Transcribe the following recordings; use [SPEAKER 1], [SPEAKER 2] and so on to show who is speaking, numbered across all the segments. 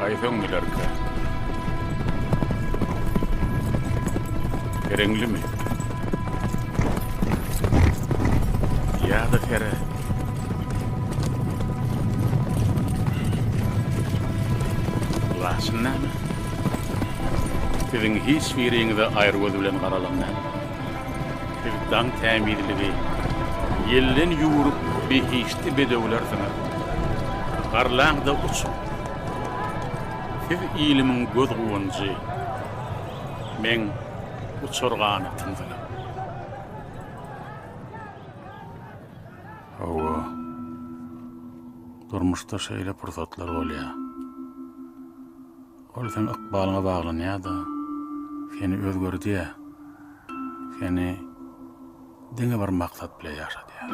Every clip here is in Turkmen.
[SPEAKER 1] Haýsy öň gelerkä? Pereňlimi? Ýa-da Sere? Laçyn näme? Siziň hiç biriňize aýry göz bilen garalan däl. Siz daň tämizligi, ýelden ýüwrük behişdi bedewlersiňiz. Garlaň-da uçuň. Siz ilimiň göz guwanjy, meň uçar ganatymsyňyz. Hawa, durmuşda şeýle pursatlar bolýar. Ol seň ykbalyňa baglanýar-da, seni özgerdýär. Seni diňe bir maksat bile ýaşadýar.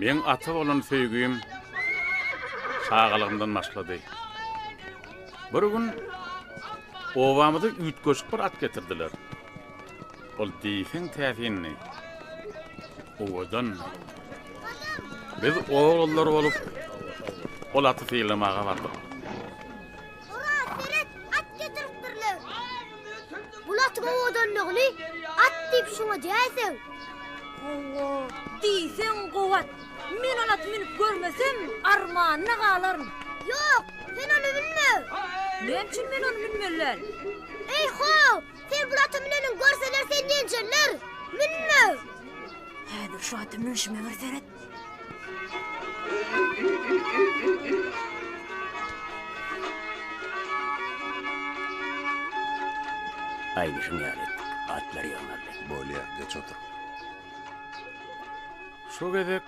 [SPEAKER 1] Meň ata bolan söýgim çagalygymdan başlady. Bir gün obamyza üýtgeşik bir at getirdiler. Ol diýseň täsindi, owadandy. Biz oglanlar bolup, ol aty synlamaga bardyk.
[SPEAKER 2] Oraz, seret, at getiripdirler. Bul atyň owadanlygyny at diýip şuňa diýäýseň.
[SPEAKER 3] Hawa, diýseň gowy at. Men ol aty münüp görmesem, armanyna galaryn.
[SPEAKER 2] Ýok, sen ony münme.
[SPEAKER 3] Näme üçin men ony münmeli däl?
[SPEAKER 2] Eý-ho, sen bul ata müneniňi görseler seni ýenjerler. Münme!
[SPEAKER 3] Häzir şu ata münşüme bir seret.
[SPEAKER 4] Aýdyşyň ýaly etdik. Atlar ýygnaldy.
[SPEAKER 5] Bolýa, geç otur.
[SPEAKER 1] Şu gezek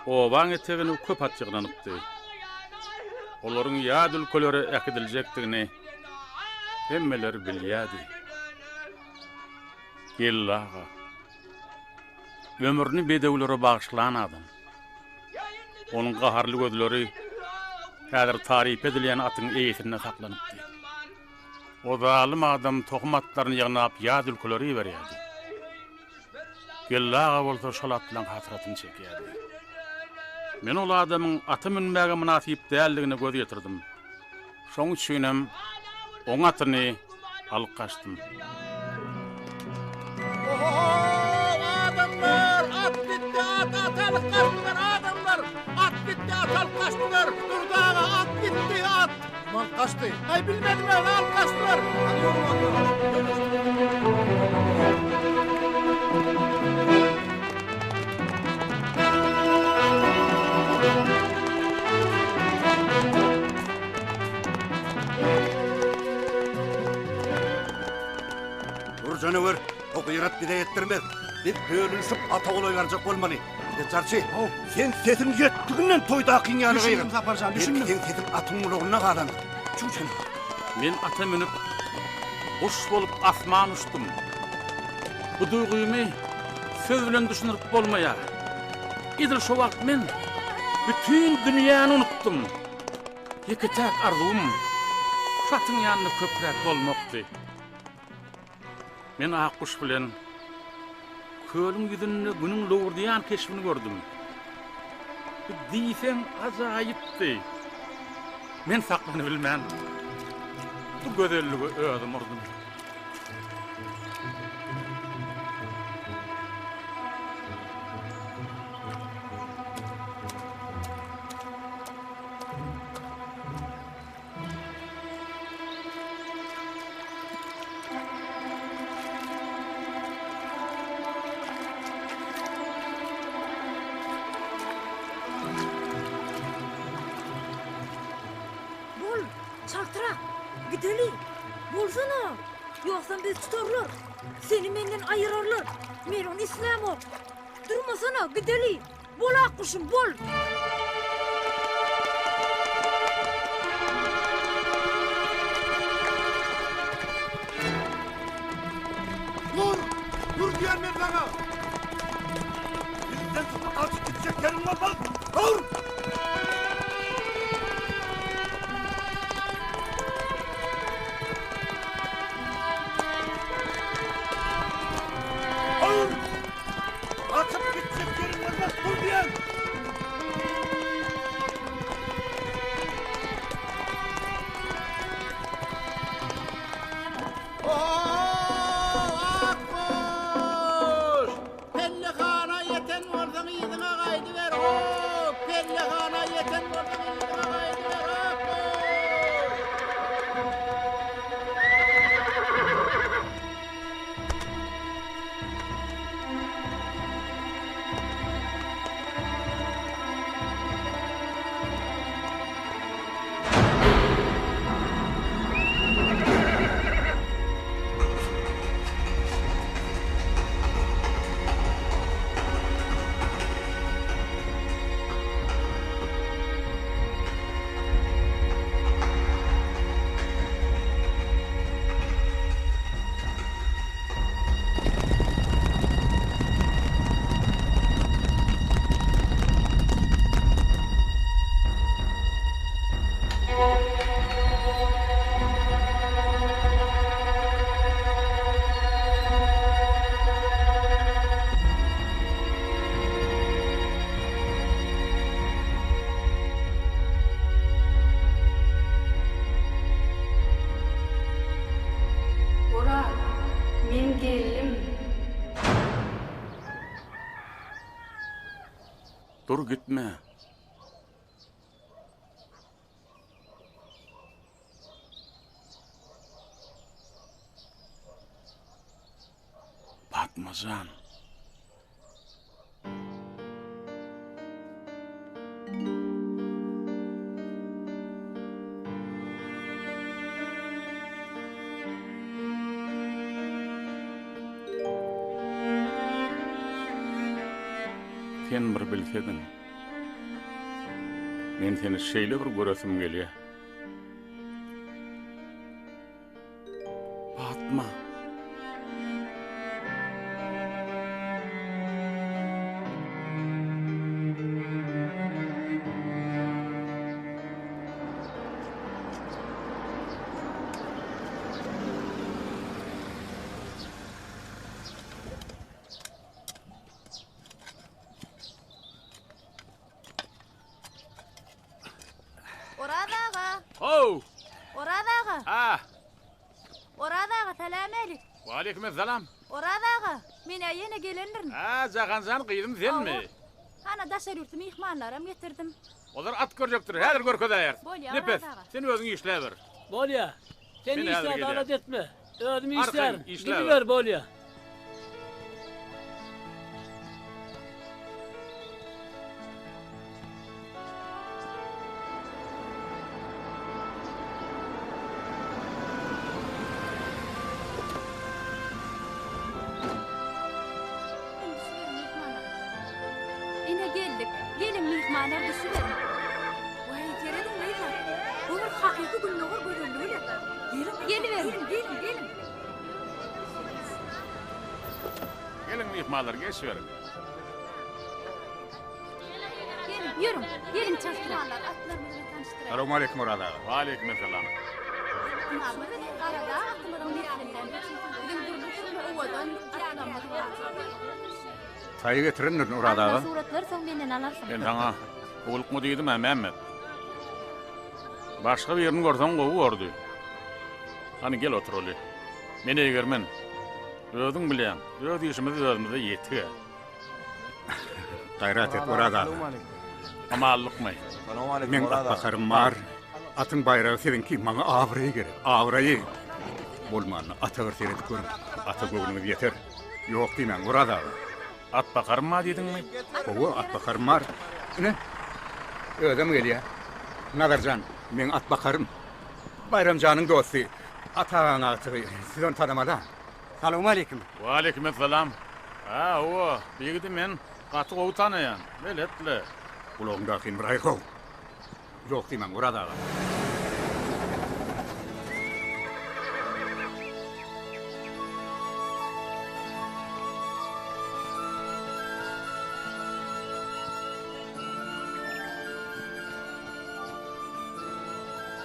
[SPEAKER 1] obaň etegine köp at ýygnanypdy. Olaryň ýat ülkelere äkidiljekdigini hemmeler bilýärdi. Geldi aga ömrüni bedewlere bagyşlan adam. Onuň gaharly gözleri häzir taryp edilýän atyň eýesinde saklanypdy. O zalym adam tohum atlaryny ýygnap ýat ülkelere iberýärdi. Geldi aga bolsa şol atlaň hasratyny çekýärdi. Men ol adamyň ata münmäge mynasyp däldigine göz ýetirdim. Şoň üçinem oň atyny alyp gaçdym.
[SPEAKER 6] Ohohow adamlar at gitdi at at alyp gaçdylar adamlar at gitdi at alyp gaçdylar Durdy aga at gitdi at. Kim alyp gaçdy? Aý bilmedim ýa alyp gaçdylar. Hany ýörüň onda.
[SPEAKER 4] Dur janawer, o gyrat bize ýetdirmez. Biz bölünişip ata golaý barjak bolmaly. Bize jarçy, sen sesiň ýetdiginden toýdakyň ýaly gygyr.
[SPEAKER 6] Düşündim Saparjan, düşündim.
[SPEAKER 4] Belki seň sesiň atyň gulagynda galandyr. Çüw janawer.
[SPEAKER 1] Men ata münüp, guş bolup asman uçdum. Bu duýgymy söz bilen düşündirip bolmaýar. Edil şo wagt men bütin dünýäni unutdym. Ýeke-täk arzuwym şu atyň ýanynda köpräk bolmakdy. Men Akguş bilen kölüň ýüzünde Günüň lowurdaýan keşbini gördüm. Bu diýseň ajaýypdy. Men saklanybilmän, bu gözellige özüm urdum.
[SPEAKER 3] Bol, çaltrak, gideli. Bolsana. Ýogsam bizi tutarlar. Seni menden aýyrarlar. Men ony islämok. Durmasana, gideli. Bol akguşum, bol!
[SPEAKER 6] Dur! Dur diýen men saňa!
[SPEAKER 4] Bizden sypyp gaçyp gitjek ýeriň bolmaz! Dur!
[SPEAKER 6] Ho-ho-ho! Akguş! Pellehana ýeten bolsaň yzyňa gaýdyber, ho! Pellehana ýeten bolsaň yzyňa gaýdyber, Akguş!
[SPEAKER 5] Oraz, men geldim.
[SPEAKER 1] Dur gitme. Patma jan. Sen bir bilsediň. Men seni şeýle bir göresim gelýär. Patma.
[SPEAKER 2] Oraz aga!
[SPEAKER 1] How!
[SPEAKER 2] Oraz aga!
[SPEAKER 1] Ha!
[SPEAKER 2] Oraz aga, salam älik!
[SPEAKER 1] Waleýkim essalam!
[SPEAKER 2] Oraz aga, men-ä ýene gelendirin.
[SPEAKER 1] Ha, Jahanjan gyzym senmi?
[SPEAKER 2] Hawa. Hana daşary ýurtly myhmanlaram getirdim.
[SPEAKER 1] Olar at görjekdir, häzir görkezäýeris.
[SPEAKER 2] Bolýa,
[SPEAKER 1] Nepes,
[SPEAKER 2] Oraz aga.
[SPEAKER 1] sen özüň işläber.
[SPEAKER 7] Bolýa. Sen
[SPEAKER 1] Men häzir
[SPEAKER 7] işläp
[SPEAKER 1] gelýän.
[SPEAKER 7] alada etme. Özüm
[SPEAKER 1] Arkaýyn
[SPEAKER 7] işlärin.
[SPEAKER 1] işläber.
[SPEAKER 7] Gidiber bolýa.
[SPEAKER 2] Indi düşüberiň myhmanlar. Ine geldik. Geliň myhmanlar düşüberiň.
[SPEAKER 3] Waý, serediň gyzlar. Bu bir hakyky gündogar gözelligi-le. Geliň,
[SPEAKER 2] Geliberiň.
[SPEAKER 3] geliň, geliň, geliň.
[SPEAKER 1] Geliň myhmanlar, geçiberiň.
[SPEAKER 2] Geliň, ýörüň. Geliň çaltrak. Atlarymyz bilen tanyşdyraýyn.
[SPEAKER 8] Salowmaleýkim Oraz aga.
[SPEAKER 1] Waleýkim essalam.
[SPEAKER 2] Biz Garadag atymyzyň neslinden. Biziň dürli-dürli owadan atlarymyz bar.
[SPEAKER 8] Çaýy getirendirin Oraz aga.
[SPEAKER 2] Atlar suratlary soň menden alarsyň.
[SPEAKER 1] Men saňa howlukma diýdim-ä, Mämmet. Başga birini görseň gowy bordy. Hany gel oturaly. Men eýgermen. Özüň bilýäň, öz işimiz özümize ýetig-ä.
[SPEAKER 8] Gaýrat et Oraz aga.
[SPEAKER 1] Amallykmy?
[SPEAKER 8] Meň atbakarym bar. Atyň baýragy siziňki, maňa abraý gerek, abraýy. Bolmanda ata bir seredip görüň. Ata göwnüňiz ýeter. Ýok diýmäň, Oraz aga.
[SPEAKER 1] Atbakarym bar diýdiňmi?
[SPEAKER 8] Hawa, atbakarym bar. Ine, özem gelýär. Nazar jan, meň atbakarym. Baýram janyň dosty, Ata agaň agtygy. Siz ony tanamaly-a.
[SPEAKER 9] Salowmaleýkim.
[SPEAKER 1] Waleýkimessalam. Hä, hawa, bu ýigidi men gaty gowy tanaýan. Belet-le.
[SPEAKER 8] Gulagyňdakyny bir aýyr-how. Ýok diýmäň, Oraz aga.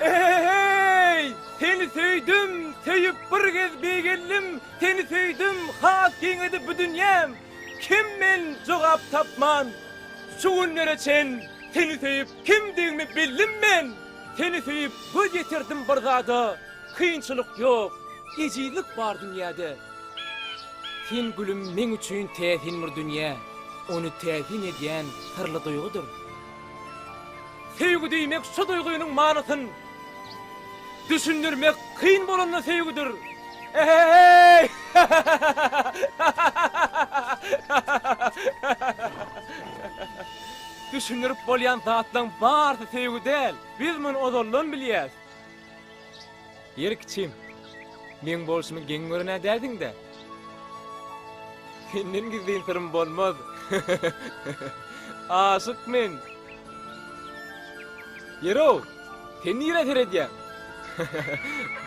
[SPEAKER 10] Eheheý! Seni söýdüm, söýüp bir gez beýgeldim, Seni söýdüm, has giňedi bu dünýäm. Kim men jogap tapman, şu günlere çen Seni söýüp kimdigimi bildim men. Seni söýüp göz ýetirdim bir zada, Kynçylyk ýok. Ejizlik bar dünýäde. Sen gülüm meň üçin täsin bir dünýä, Ony täsin edýän syrly duýgudyr. Söýgi diýmek şu duýgynyň manysyn Düşündirmek kyn bolanda söýgüdir. Eheheý! Düşündirip bolýan zatlaň barysy söýgi däl. Biz muny ozaldan bilýäs. Ýeri kiçim, meň bolşumy geň gören-ä dälsiň-dä? Senden gizlin syrym bolmaz. Aşyk men. Ýeri-ow, sen nirä seredýäň?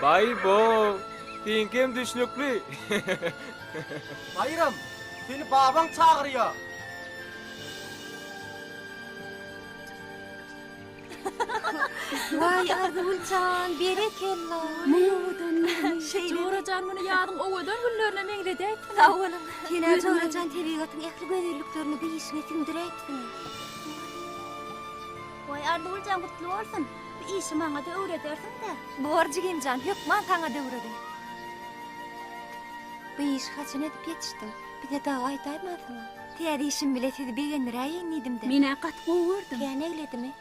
[SPEAKER 10] Baý-bo, seňkem düşnükli.
[SPEAKER 6] Baýram, seni babaň çagyrýa.
[SPEAKER 9] Waý Arzygül jan, berekella.
[SPEAKER 2] Muň owadanlygyny. Jora jan muny ýazyň owadan günlerine meňzedäýipsiň.
[SPEAKER 9] Sag boluň. Sen-ä Jora jan tebigatyň ähli gözelliklerini bir işiňe siňdiräýipsiň.
[SPEAKER 2] Waý Arzygül jan gutly bolsun. Bu işi maňa-da öwredersiň-dä.
[SPEAKER 9] Bor jigim jan, hökman saňa-da öwrederin. Bu işi haçan edip ýetişdiň? Bize dagy aýdaýmansyň-a. Täze işim bile sizi begendiräýeýin diýdim-de.
[SPEAKER 2] Men-ä gaty gowy gördüm.
[SPEAKER 9] Kän egledimi?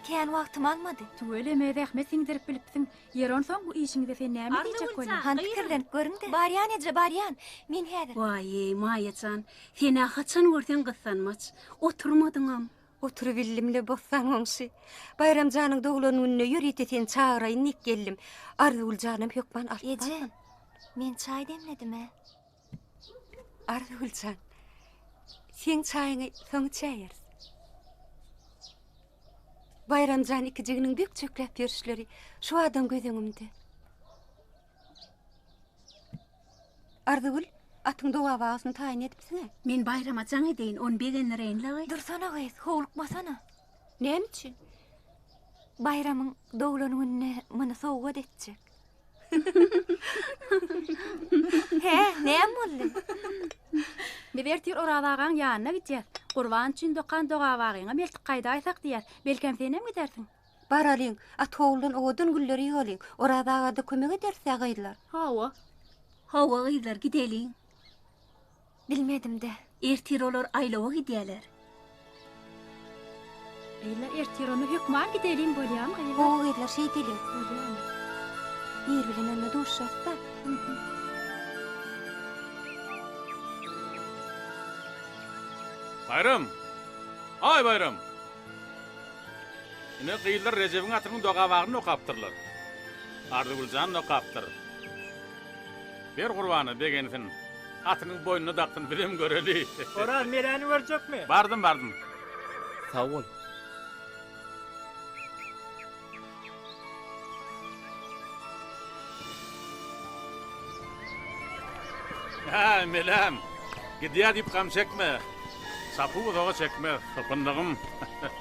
[SPEAKER 9] Kän wagtymy almady.
[SPEAKER 2] Tüweleme, zähmet siňdirip bilipsiň. Ýeri onsoň bu işiňde sen näme diýjek bolýaň?
[SPEAKER 9] Hany pikirlenip görüň-de. Barýan eje, barýan. Men häzir.
[SPEAKER 5] Waý-eý, Maýa jan, sen-ä haçan görseň gyssanmaç. Oturmadyňam.
[SPEAKER 9] Oturybildim-le, Bossan goňşy. Baýram janyň doglan gününe ýörite seni çagyraýyn diýip geldim. Arzygül janam hökman alyp bargyn. Eje, men çaý demledim-ä. Arzygül jan, seň çaýyňy soň içäýeris. Baýram jan ikijiginiň bökjekläp ýörüşleri şu adam göz öňümde. Arzygül, atyň dogabagysyny taýyn edipsiň-ä?
[SPEAKER 5] Men Baýrama jaň edeýin, ony begendireýin-le.
[SPEAKER 9] Dursana gyz, howlukmasana. Näme üçin? Baýramyň doglan gününe muny sowgat etjek. Hä, näme boldy?
[SPEAKER 2] Biz ertir Oraz agaň ýanyna gidýäs. Gurban üçin dokan dogabagyňam eltip gaýdaýsak diýýäs. Belkem senem gidersiň?
[SPEAKER 9] Baralyň, at-howludan owadan gülleri ýygalyň. Oraz aga-da kömek ederis-ä gyzlar.
[SPEAKER 2] Hawa.
[SPEAKER 5] Hawa gyzlar, gideliň.
[SPEAKER 9] Bilmedim-dä.
[SPEAKER 5] Ertir olar aýlawa gidýäler.
[SPEAKER 2] Gyzlar ertir onda hökman gideliň bolýamy gyzlar?
[SPEAKER 9] Gowy gyzlar şeýdeliň.
[SPEAKER 2] Bolýamy?
[SPEAKER 9] Ir bilen onda duşarys-da.
[SPEAKER 1] Baýram! Aý Baýram! Ine gyzlar Rejebiň atynyň dogabagyny okapdyrlar. Arzygüljan okapdyr. Ber Gurbana begensin. Atynyň boýnuna daksyn bizem göreli.
[SPEAKER 7] Oraz Meläni görjekmi?
[SPEAKER 1] Bardym bardym.
[SPEAKER 10] Sag bol.
[SPEAKER 1] Hä, Meläm, gidýär diýip gam çekme. Çapuw uzaga çekmez, sypyndygym.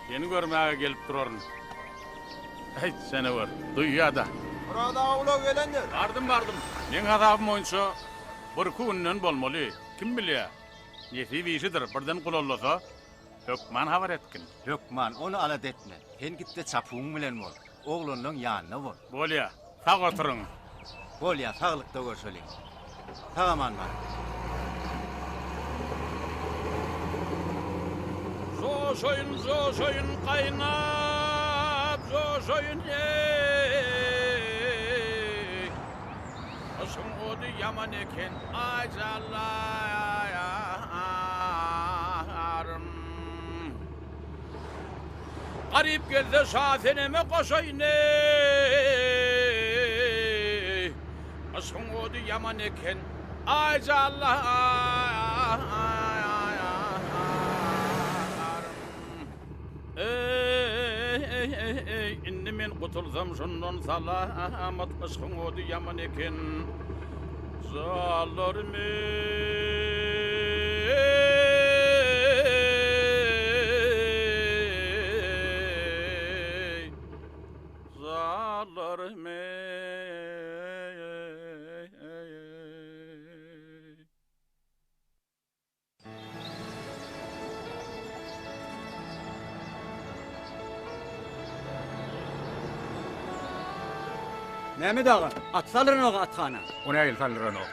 [SPEAKER 1] Seni görmäge gelip duraryn. Äýt, sen-ä gör, duýýa-da.
[SPEAKER 6] Oraz aga ulag gelendir.
[SPEAKER 1] Bardym, bardym. Meň hasabym boýunça birki günden bolmaly. Kim bilýär, nesip işidir, birden gulallasa, hökman habar etgin.
[SPEAKER 4] Hökman, ony alada etme. Sen git-de çapuwyň bilen bol. Oglanlaň ýanynda bol.
[SPEAKER 1] Bolýa, sag oturyň.
[SPEAKER 4] Bolýa, saglykda görşeliň. Sag-aman baryň.
[SPEAKER 1] Joşaýyn, joşaýyn gaýnap, joşaýyn, eý. Yşgyň ody ýaman eken, aý janlarym. Garyp gelse Şaseneme goşaýyn eý. Yşgyň ody ýaman eken, aý janlarym. Eý, indi men gutulsam şundan salamat, yşgyň ody ýaman eken, janlarym eý. Janlarym eý.
[SPEAKER 11] Mehmet aga, at saldyranok athana.
[SPEAKER 8] O nähili saldyranok?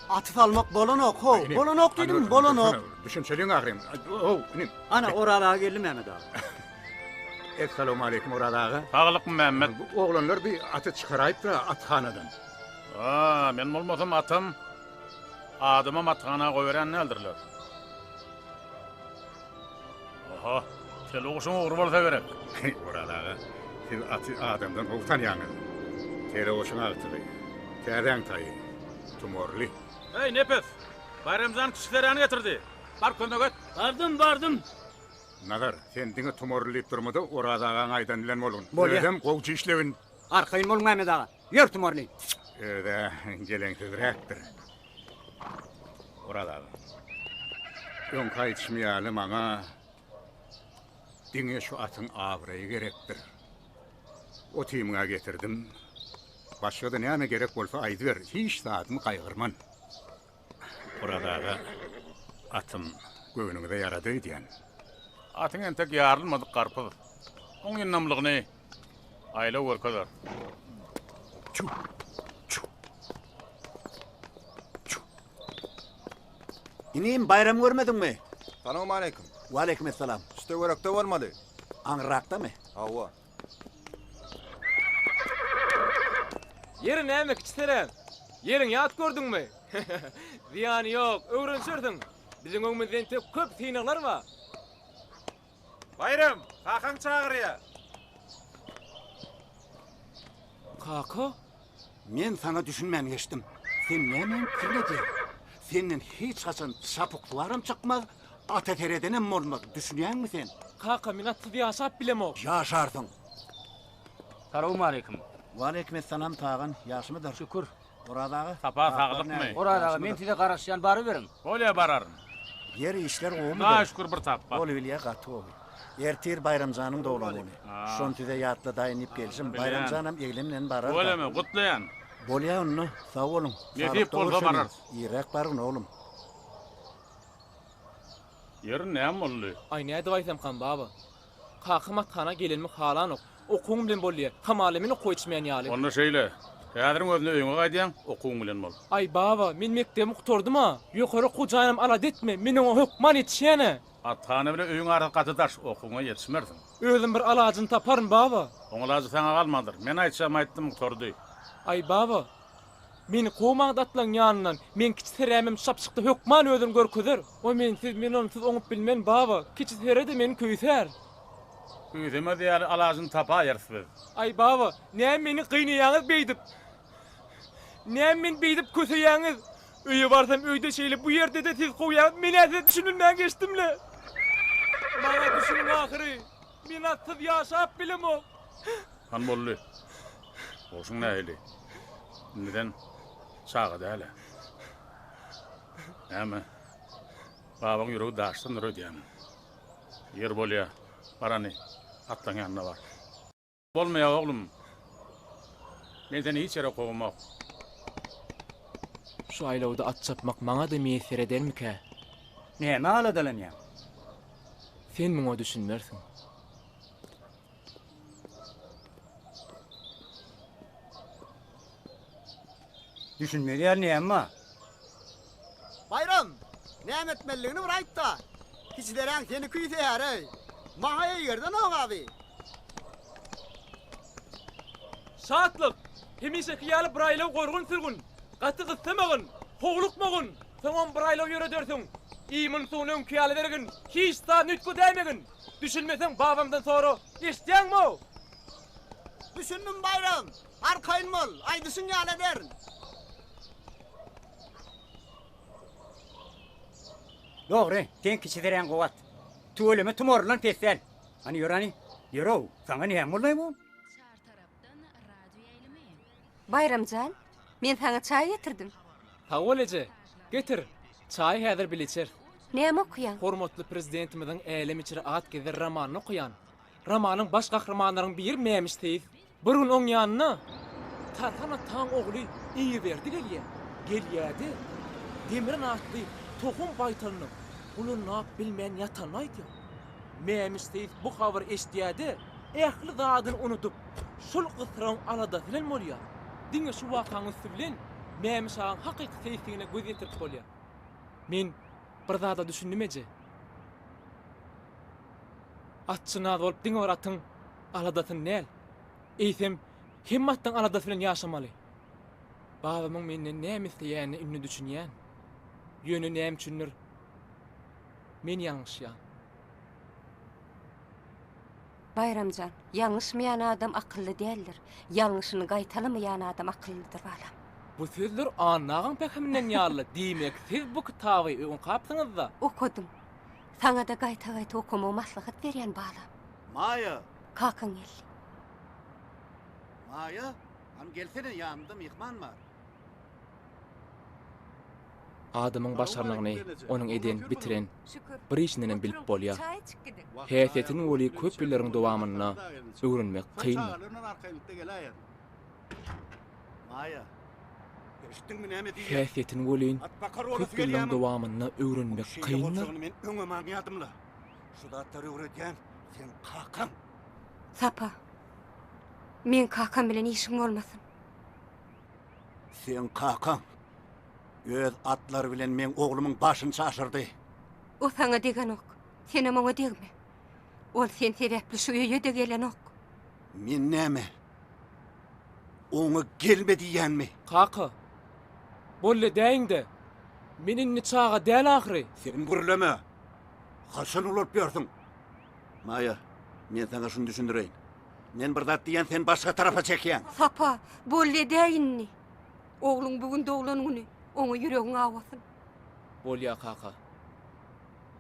[SPEAKER 12] Aty salmak bolanok, how, bolanok diýdim, bolanok.
[SPEAKER 8] Düşünşeliň ahyryn. How, inim.
[SPEAKER 11] Ana, Oraz aga geldi Mehmet aga.
[SPEAKER 8] Essalawmaleýkim Oraz aga.
[SPEAKER 1] Saglykmy Mehmet?
[SPEAKER 8] Bu oglanlar bir aty çykaraýypdyr athanadan.
[SPEAKER 1] A, men bolmasam atam adamam athana goýberýän däldirler. Oho, teleguşuň ugry bolsa gerek.
[SPEAKER 8] Oraz aga, siz aty adamdan gowy tanýaňyz. Teleguşuň agtygy, täzäň taýy, tumarly.
[SPEAKER 1] Eý, Nepes, Baýramjan kiçi seräni getirdi. Bar kömek et.
[SPEAKER 7] Bardym, bardym.
[SPEAKER 8] Nazar, sen diňe tumarly diýip durma-da, Oraz agaň aýdany bilen bolgun.
[SPEAKER 11] Bolýa.
[SPEAKER 8] Özem gowja işlegin.
[SPEAKER 11] Arkaýyn boluň Mehmet aga. Ýör tumarly.
[SPEAKER 8] Öz-ä geleňsizräkdir. Oraz aga. Öňki aýdyşym ýaly maňa diňe şu atyň abraýy gerekdir. Otymyň-a getirdim. Başga-da näme gerek bolsa aýdyber, hiç zadymy gaýgyrman. Oraz aga, atym göwnüňize ýarady öýdýän.
[SPEAKER 1] Atyň entek ýarylmadyk garpyz. Oň ýyndamlygyny aýlaw görkezer.
[SPEAKER 8] Çu! Çu! Çu!
[SPEAKER 12] Inim, Baýramy görmediňmi?
[SPEAKER 13] Salowmaleýkim.
[SPEAKER 12] Waleýkim essalam.
[SPEAKER 13] Şu töwerekde bolmaly.
[SPEAKER 12] Aňryrakdamy?
[SPEAKER 13] Hawa.
[SPEAKER 10] Ýeri näme, kiçi Seren? Ýeriň ýat gördüňmi? Zyýany ýok, öwrenişersiň. Biziň öňümizde entek köp synaglar bar.
[SPEAKER 6] Baýram, kakaň çagyrýar.
[SPEAKER 10] Kaka?
[SPEAKER 12] Men saňa düşünmän geçdim. Sen nämäni pikir edýäň? Senden hiç haçan çapyksuwaram çykmaz, ata seredenem bolmaz, düşünýäňmi sen?
[SPEAKER 10] Kaka, men atsyz ýaşap bilemok.
[SPEAKER 12] Ýaşarsyň.
[SPEAKER 14] Salowmaleýkim.
[SPEAKER 12] Waleýkim essalam Tagan, ýagşymydyr?
[SPEAKER 14] Şükür.
[SPEAKER 12] Oraz aga?
[SPEAKER 1] Sapa saglykmy?
[SPEAKER 14] Oraz aga, men size garaşýan, baryberiň.
[SPEAKER 1] Bolýa bararyn.
[SPEAKER 12] Ýer işler gowumydyr?
[SPEAKER 1] Hudaýa şükür bir tapba.
[SPEAKER 12] Bolubilýä gaty gowy. Ertir Baýramjanyň doglan güni. Şony size ýatladaýyn diýip gelşim. Baýramjanam eglem bilen barar-da.
[SPEAKER 1] Tüweleme, gutlaýan.
[SPEAKER 12] Bolýa onda, sag boluň.
[SPEAKER 1] Nesip
[SPEAKER 12] Saglykda
[SPEAKER 1] bolsa
[SPEAKER 12] görşeliň.
[SPEAKER 1] bararys.
[SPEAKER 12] Irräk bargyn oglum.
[SPEAKER 1] Ýeri näme boldy?
[SPEAKER 10] Aý nädip aýtsamkam baba. Kakam athana gelenimi halanok. Okuwyň bilen bol diýýär. Hamala men okuwa içmeýän ýaly.
[SPEAKER 1] Onda şeýle, häziriň özünde öýüňe gaýdýaň, okuwyň bilen bol.
[SPEAKER 10] Aý baba, men mekdebimi gutardym-a. Ýokary okuw jaýynam alada etme, men oňa hökman ýetişýän-ä.
[SPEAKER 1] Athana bilen öýüň arasy gaty daş, okuwyňa ýetişmersiň.
[SPEAKER 10] Özüm bir alajyny taparyn, baba.
[SPEAKER 1] Oň alajy saňa galmandyr. Men aýtjagymy aýtdym, gutardy.
[SPEAKER 10] Aý baba, meni kowmaň-da atlaň ýanyndan. Meň kiçi serämem şapjykda hökman özüni görkezer. O mensiz, men onsuz oňup bilmen, baba. Kiçi sere-de meni küýsär.
[SPEAKER 1] Küýsemez ýaly alajyny tapaýarys biz.
[SPEAKER 10] Aý baba, näme meni gynaýaňyz beýdip? Näme meni beýdip köseýäňiz? Öýe barsam öýde şeýle bu ýerde-de siz kowýaňyz men-ä size düşünilmän geçdim-le. Maňa düşüniň ahyry. Men atsyz ýaşap bilemok.
[SPEAKER 1] Han boldy. Bolşuň nähili? Indi sen çaga däl-ä. Näme? Babaň ýüregi daşdandyr öýdýämiň? Ýer bolýa, bar hany, atlaň ýanyna bar. Bolmaýa oglum. Men seni hiç ýere kowamok.
[SPEAKER 10] Şu aýlawda at çapmak maňa-da miýesser edermikä?
[SPEAKER 11] Nämä aladalanýaň?
[SPEAKER 10] Sen muňa düşünmersiň.
[SPEAKER 11] Düşünmez ýaly näme bar?
[SPEAKER 15] Baýram, näme etmelidigini bir aýt-da. Kiçi deräň seni küýseýär-eý. Maňa eýgerdenok abi.
[SPEAKER 10] Şatlyk, hemişeki ýaly bir aýlaw gorgun sürgün. Gaty gyssamagyn, howlukmagyn. Soňam bir aýlaw ýöredersiň. Iýmin-suwuny öňki ýaly bergin, hiç zadyny üýtgedäýmegin. Düşünmeseň babamdan sora, eşidýäňmi-ow?
[SPEAKER 15] Düşündim, Baýram. Arkaýyn bol, aýdyşyň ýaly ederin.
[SPEAKER 11] Dogry, seň kiçi deräň gowy at. Tüweleme tumarlydan pes däl. Hany ýör hany, ýör-ow, saňa näme boldy-aý bu?
[SPEAKER 9] Baýram jan, men saňa çaý getirdim.
[SPEAKER 10] Sag bol eje. Getir, çaýy häzir bile içeris.
[SPEAKER 9] Näme okaýaň?
[SPEAKER 10] Hormatly Prezidentimiziň Älem içre at gezer romanyny okaýan. Romanyň baş gahrymanlaryň biri Mämiş seýis. Bir gün oň ýanyna Tarhan ataň ogly Eýeberdi gelýär. Gelýär-de, Demrin atly tohum baýtalynyň gulunlap bilmän ýatanyny aýdýar. Mämiş seýis bu habary eşidýär-de, ähli zadyny unudyp, şol gysragyň aladasy bilen bolýar. Diňe şu wakaň üsti bilen Mämiş agaň hakyky seýisligine göz ýetirip bolýar. Men bir zada düşündim eje. Atçynaz bolup diňe bir atyň aladasyny däl, eýsem hemme atlaň aladasy bilen ýaşamaly. Babamyň menden näme isleýänine indi düşünýän. Ýöne näme üçindir men ýalňyşýan.
[SPEAKER 9] Baýram jan, ýalňyşmaýan adam akylly däldir. Ýalňyşyny gaýtalamaýan adam akyllydyr balam.
[SPEAKER 10] Bu sözler Anna agaň pähiminden ýaly, diýmek siz bu kitaby öň okapsyňyzda?
[SPEAKER 9] Okadym. Saňa-da gaýta-gaýta okamagy maslahat berýän balam.
[SPEAKER 12] Maýa!
[SPEAKER 9] Kakaň geldi.
[SPEAKER 12] Maýa, hany gelsene, ýanymda myhman bar.
[SPEAKER 10] Adamyň başarnygyny onuň eden, bitiren bir işindenem bilip bolýar. Häsiýetini weli köp ýyllaryň dowamynda öwrenmek kyndyr. Häsiýetini welin köp ýyllaryň dowamynda öwrenmek kyndyr.
[SPEAKER 9] Sapa, meň kakam bilen işiň bolmasyn.
[SPEAKER 12] Seň kakaň öz atlary bilen meň oglumyň başyny çaşyrdy.
[SPEAKER 9] O saňa degenok, senem oňa degme. Ol sen sebäpli şu öýe-de gelenok.
[SPEAKER 12] Men näme, oňa gelme diýýänmi?
[SPEAKER 10] Kaka, boldy edäýiň-dä. Men indi çaga däl ahyry.
[SPEAKER 12] Sen gürleme. Haçan ulalyp ýörsüň? Maýa, men saňa şuny düşündireýin. Men bir zat diýýän, sen başga tarapa çekýäň.
[SPEAKER 9] Sapa, boldy edäý indi. Ogluň bu gün doglan güni, oňa ýüregiň awasyn.
[SPEAKER 10] Bolýa kaka.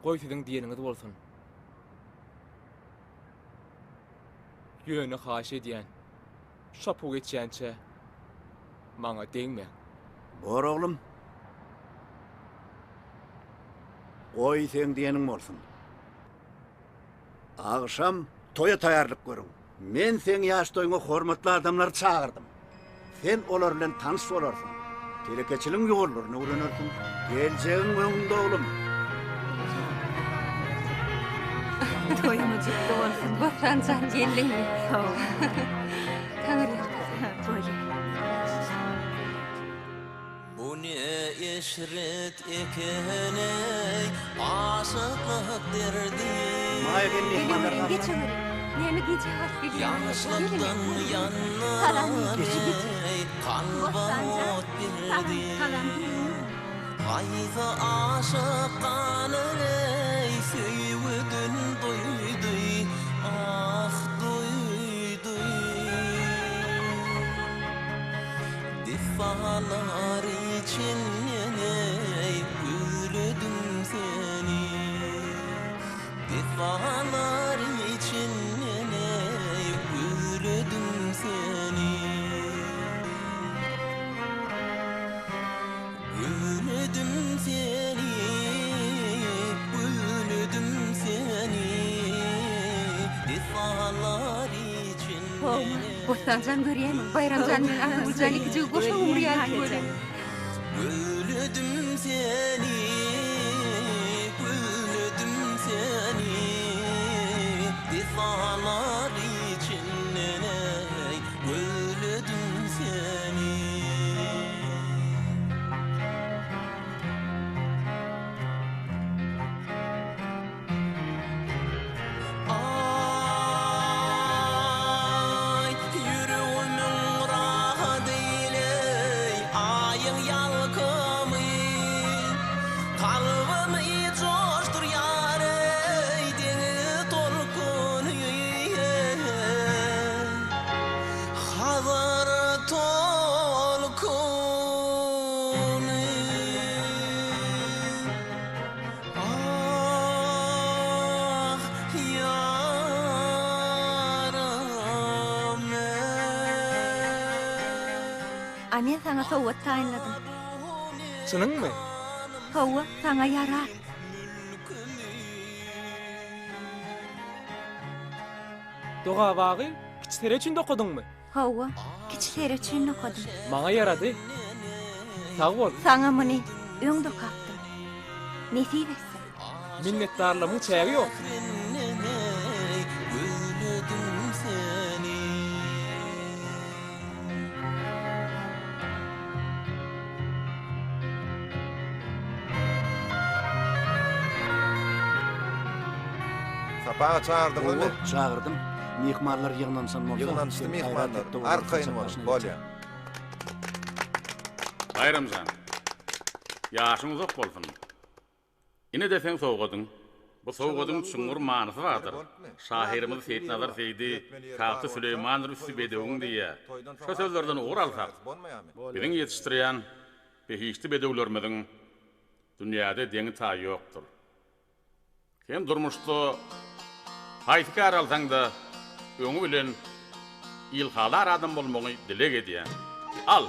[SPEAKER 10] Goý siziň diýeniňiz bolsun. Ýöne haýyş edýän, şapu geçýänçä maňa degmäň.
[SPEAKER 12] Bor oglum. Goý seň diýeniň bolsun. Agşam toýa taýýarlyk görüň. Men seň ýaş toýuňa hormatly adamlary çagyrdym. Sen olar bilen tanyş bolarsyň. Telekeçiligiň ýollaryny öwrenersiň. Geljegiň öňüňde oglum.
[SPEAKER 5] Toýuňyz jüpli bolsun.
[SPEAKER 9] Bossan jan geldiňmi? Sag bol. Taňryýalkasyn.
[SPEAKER 5] Bolýa.
[SPEAKER 16] Bu ne eşret eken-eý, aşyklyk derdi.
[SPEAKER 12] Maýa gel myhmanlar
[SPEAKER 9] Geleweriň, geçeweriň. Näme gijä galyp gelýäňiz?
[SPEAKER 16] Ýaşlykdan ýandyran-eý, kalba ot berdi. Haýsy aşyk ganar-eý, söýgüden doýdy, ah, doýdy. Dessanlar içinden eý gözledim seni Dessanlar içinden eý gözledim seni Gözledim seni gözledim seni Dessanlar içinden eý
[SPEAKER 9] Bossanjan görýämiň, Baýramjan bilen Annagüljan ikijigi goşa gumry ýaly tüweleme.
[SPEAKER 16] Gözledim seni, gözledim seni, Dessanlar içinden eý, gözledim seni. Aý, ýüregimiň rahady eý, Aýyň ýalkymy. Kalbymy joşdurýar eý, deňiz tolkuny. Hazar tolkuny. Ah, ýarym
[SPEAKER 2] A men saňa sowgat taýynladym.
[SPEAKER 10] Çynyňmy?
[SPEAKER 2] Hawa, saňa ýarar.
[SPEAKER 10] Dogabagy kiçi sere üçin dokadyňmy?
[SPEAKER 2] Hawa, kiçi sere üçin dokadym.
[SPEAKER 10] Maňa ýarady. Sag bol.
[SPEAKER 2] Saňa muny öň dokapdym. Nesip etsin.
[SPEAKER 10] Minnetdarlygymyň çägi ýok.
[SPEAKER 13] Sapa aga çagyrdyňyzmy?
[SPEAKER 12] Hawa, çagyrdym. Myhmanlar ýygnanyşan bolsa,
[SPEAKER 13] Ýygnanyşdy
[SPEAKER 12] sen gaýrat
[SPEAKER 13] myhmanlar.
[SPEAKER 12] et-de olary
[SPEAKER 13] Arkaýyn
[SPEAKER 12] saçak
[SPEAKER 13] boluň,
[SPEAKER 12] başyna
[SPEAKER 13] bolýa.
[SPEAKER 12] getir.
[SPEAKER 1] Baýram jan, ýaşyň uzak bolsun. Ine-de seň sowgadyň. Bu sowgadyň çuňňur manysy bardyr. Şahyrymyz Seýitnazar Seýdi Tagty Süleýmandyr üsti bedewiň diýýär. Şo sözlerden ugur alsak, biziň ýetişdirýän behişdi bedewlerimiziň dünýäde deňi-taýy ýokdur. Sen durmuşda haýsy kär alsaň-da, öňi bilen ilhalar adam bolmagyňy dileg edýän. Al!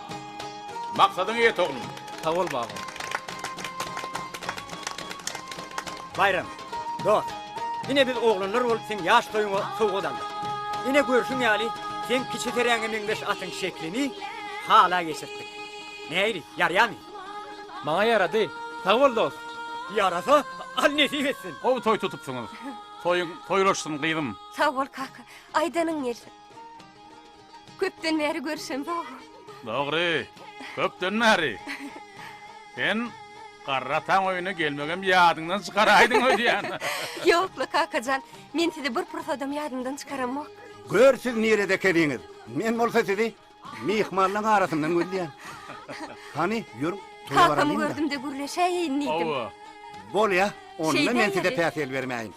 [SPEAKER 1] Maksadyňa ýet, oglum!
[SPEAKER 10] Sag bol, baba.
[SPEAKER 11] Baýram, dost, ine biz oglanlar bolup seň ýaş toýuňa sowgat aldyk. Ine görşüň ýaly, seň kiçi seräňe meňzeş atyň şeklini hala geçirtdik. Nähili, ýarýamy?
[SPEAKER 10] Maňa ýarady. Sag bol, dost.
[SPEAKER 11] Ýarasa, al nesip etsin.
[SPEAKER 1] Gowy toý tutupsyňyz. Toýuň toýlaşsyn, gyzym.
[SPEAKER 9] Sag bol, kaka. Aýdanyň gelsin. Köpden bäri görüşemzok.
[SPEAKER 1] Dogry, köpden bäri. Sen garry ataň öýüne gelmegem ýadyňdan çykaraýdyň öýdýän.
[SPEAKER 9] Ýok-la, kaka jan, men sizi bir pursadam ýadymdan çykaramok.
[SPEAKER 12] Gör siz nirede ekeniňiz. Men bolsa sizi myhmanlaň arasyndan gözleýän. Hany, ýörüň, toýa
[SPEAKER 9] Kakamy
[SPEAKER 12] baralyň-da.
[SPEAKER 9] gördüm-de gürleşäýeýin diýdim.
[SPEAKER 1] Hawa.
[SPEAKER 12] Bolýa, onda men size
[SPEAKER 9] Şeýdäýeli.
[SPEAKER 12] päsgel bermäýin.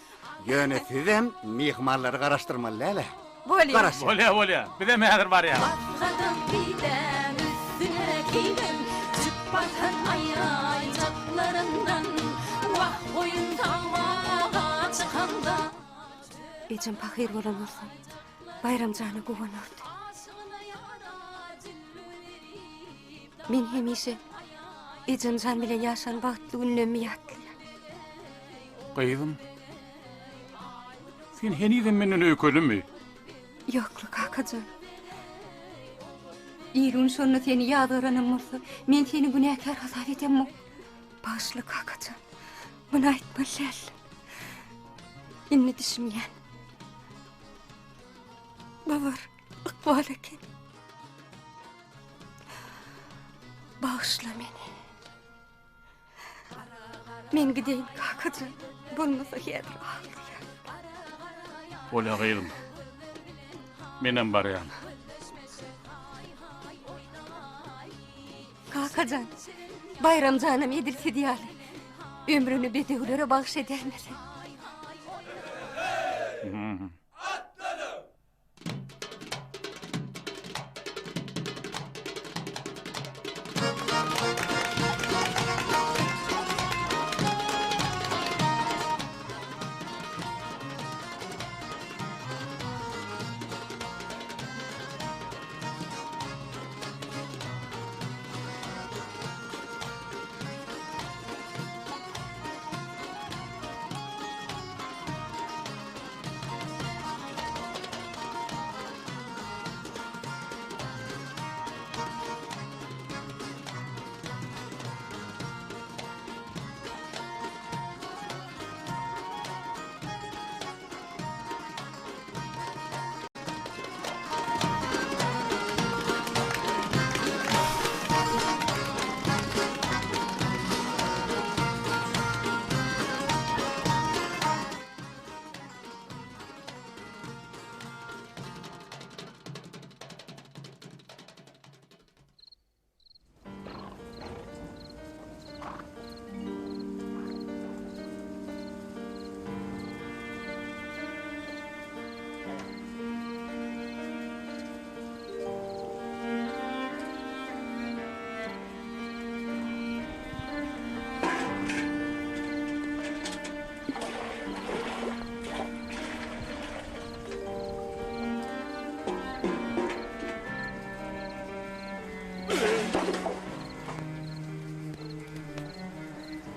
[SPEAKER 12] Ýöne sizem myhmanlary garaşdyrmaly däl-ä.
[SPEAKER 9] Bolýa.
[SPEAKER 12] Garaşýas.
[SPEAKER 1] Bolýa, bolýa. Bizem häzir barýas.
[SPEAKER 17] Basgadam didäm üstüne kiýdim, Jüp basan aýajaklaryndan, Wah, goýun sagmaga çykanda.
[SPEAKER 9] Ejem pahyr bolan bolsa, Baýram jana guwanardy. Men hemişe ejem jan bilen ýaşan bagtly günlerimi ýatlaýan.
[SPEAKER 1] Gyzym, sen henizem menden öýkelimi?
[SPEAKER 9] Ýok-la, kakajan. Il-gün şonda seni ýazgaranam bolsa, men seni günäkär hasap edemok. Bagyşla, kakajan. Muny aýtmaly däldim. Indi düşünýän. Bu bir ykbal eken. Bagyşla meni. Men gideýin kakajan. Bolmasa häzir aglaýar.
[SPEAKER 1] Bolýa gyzym. Menem barýan.
[SPEAKER 9] Kakajan, Baýram janam edil siz ýaly ömrüni bedewlere bagyş edäýmese.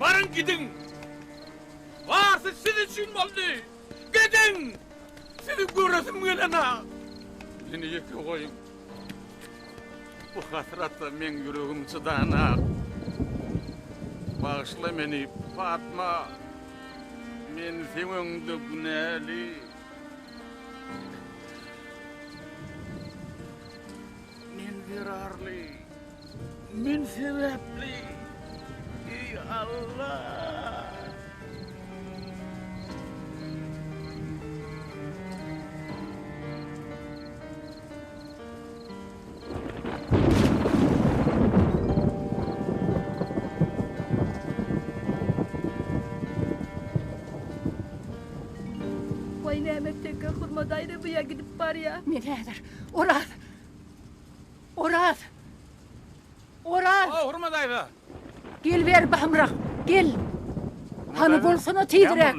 [SPEAKER 10] Baryň gidiň! Barsy siz üçin boldy! Gidiň! Sizi göresim gelenok!
[SPEAKER 1] Meni ýeke goýuň. Bu hasrata meň ýüregim çydanak. Bagyşla meni, Patma. Men seň öňüňde günäli. Men zerarly. Men sebäpli. Eý, Alla!
[SPEAKER 18] Näme etsekkä Hurma daýza bu ýa gidip barýa.
[SPEAKER 19] Men häzir. Oraz! Oraz! Oraz!
[SPEAKER 1] O, Hurma daýza!
[SPEAKER 19] Gel beri bahymrak, gel! Hany bolsana tizräk!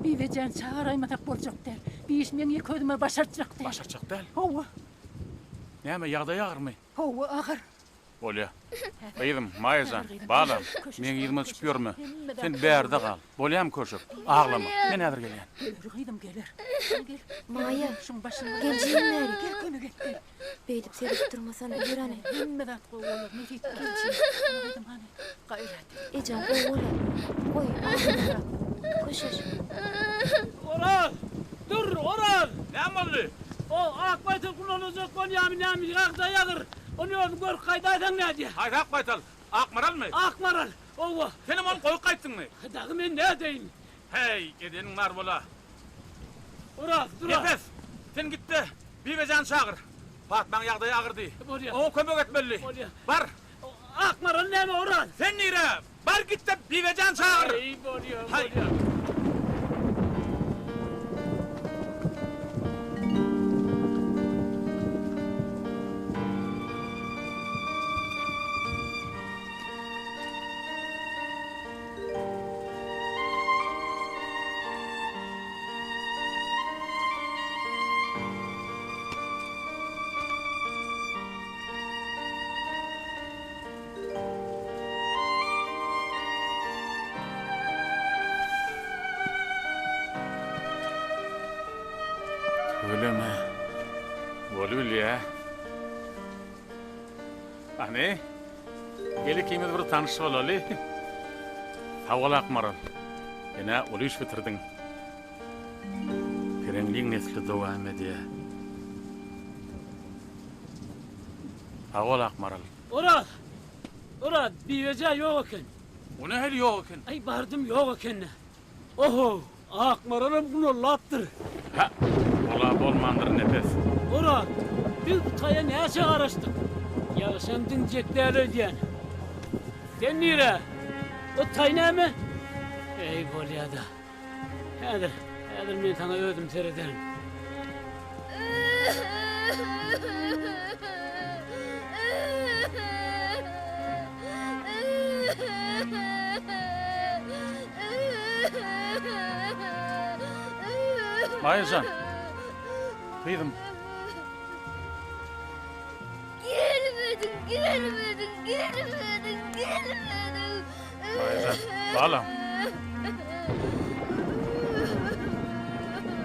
[SPEAKER 19] Bibejany çagyraýmasak boljak däl. Bi iş meň ýeke özüme başartjak däl.
[SPEAKER 1] Başartjak däl?
[SPEAKER 19] Hawa.
[SPEAKER 1] Näme, ýagdaýy agyrmy?
[SPEAKER 19] Hawa, agyr.
[SPEAKER 1] Bolýa. Gyzym, Maýa jan, balam, meň yzyma düşüp ýörme. Sen bärde gal. Bolýamy köşek? Aglama. Men häzir gelýän.
[SPEAKER 19] Geler gyzym, geler. Gel.
[SPEAKER 3] Maýa,
[SPEAKER 19] Şuň başyny
[SPEAKER 3] gel jigim bäri.
[SPEAKER 19] Gel kömek et, gel.
[SPEAKER 3] Beýdip seredip durmasana, ýör hany.
[SPEAKER 19] Hemme zat gowy bolar, nesip. Gel jigim. Hany gyzym, hany. Gaýrat et.
[SPEAKER 3] Ejem gowy bolar. Goý, aglama. Köşeş.
[SPEAKER 7] Oraz! Dur, Oraz!
[SPEAKER 1] Näme boldy?
[SPEAKER 7] O ak baýtal kullanajak bolýamy näme, ýagdaý agyr. Ony özüň görüp gaýdaýsaň nädýä?
[SPEAKER 1] Haýsy ak baýtal? Akmaralmy?
[SPEAKER 7] Akmaral, owa.
[SPEAKER 1] Senem ony goýup gaýtdyňmy?
[SPEAKER 7] Dagy men nädeýin?
[SPEAKER 1] Heý, edeniň bar bola.
[SPEAKER 7] Oraz, dur-a.
[SPEAKER 1] Nepes, sen git-de, Bibejany çagyr. Patmaň ýagdaýy agyr diý.
[SPEAKER 7] Bolýa.
[SPEAKER 1] Oňa kömek etmeli.
[SPEAKER 7] Bolýa.
[SPEAKER 1] Bar.
[SPEAKER 7] Akmaral näme, Oraz?
[SPEAKER 1] Sen nirä? Bar git-de, Bibejany çagyr.
[SPEAKER 7] Heý, bolýa, bolýa.
[SPEAKER 1] Tüweleme. Bolubilýä. Hany, gel ikimiz bir tanyş bolaly. Sag bol Akmaral. Sen-ä uly iş bitirdiň. Pereňliň nesli dowam edýär. Sag bol Akmaral.
[SPEAKER 7] Oraz! Oraz, biweje ýok eken.
[SPEAKER 1] O nähili ýok eken?
[SPEAKER 7] Aý, bardym ýok eken-dä. Oho, Akmaralam gunallapdyr.
[SPEAKER 1] Hä, ol-a bolmandyr Nepes.
[SPEAKER 7] Oraz, biz bu taýa näçe garaşdyk. Ýagyşam diňjek däl öýdýän. Sen nirä? O taý näme? Eý, bolýa-da. Häzir, häzir men saňa özüm serederin.
[SPEAKER 1] Maýa jan, gyzym.
[SPEAKER 18] Gelmediň, gelmediň, gelmediň, gelmediň.
[SPEAKER 1] Maýa jan, balam.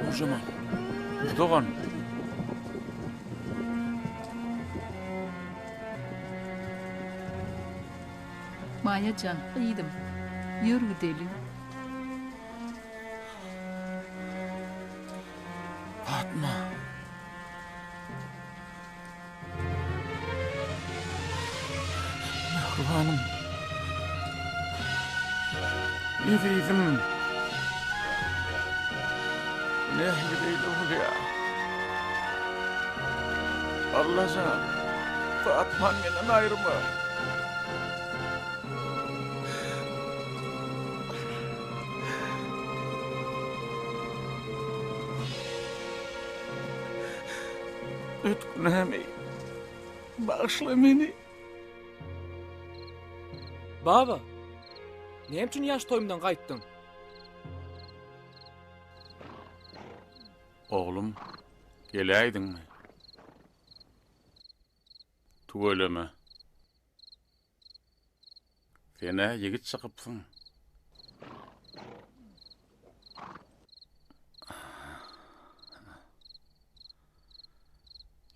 [SPEAKER 1] Nurjemal, dogan.
[SPEAKER 20] Maýa jan, gyzym, ýör gideli.
[SPEAKER 1] Patma. Mähribanym. Ezizim. Nähili beýle bolýar? Allajan, Patmany menden aýyrma. Öt günämi. Bagyşla meni.
[SPEAKER 10] Baba, näme üçin ýaş toýumdan gaýtdyň?
[SPEAKER 1] Oglum, geläýdiňmi? Tüweleme. Sen-ä ýigit çykypsyň.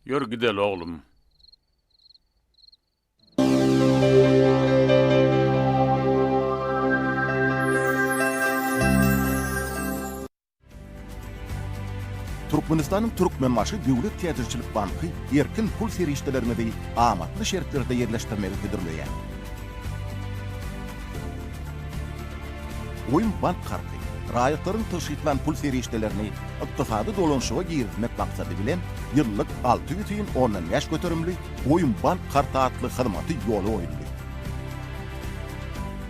[SPEAKER 1] Ýör gideli oglum.
[SPEAKER 21] Türkmenistanyň Türkmenbaşy döwlet täjirçilik banky erkin pul serişdeleriňizi amatly şertlerde ýerleşdirmegi hödürleýär. Goýum bank karty, raýatlaryň tygşytlan pul serişdelerini ykdysady dolanyşyga girizmek maksady bilen, ýyllyk 6,5 göterimli Goýum bank karty atly hyzmaty ýola goýuldy.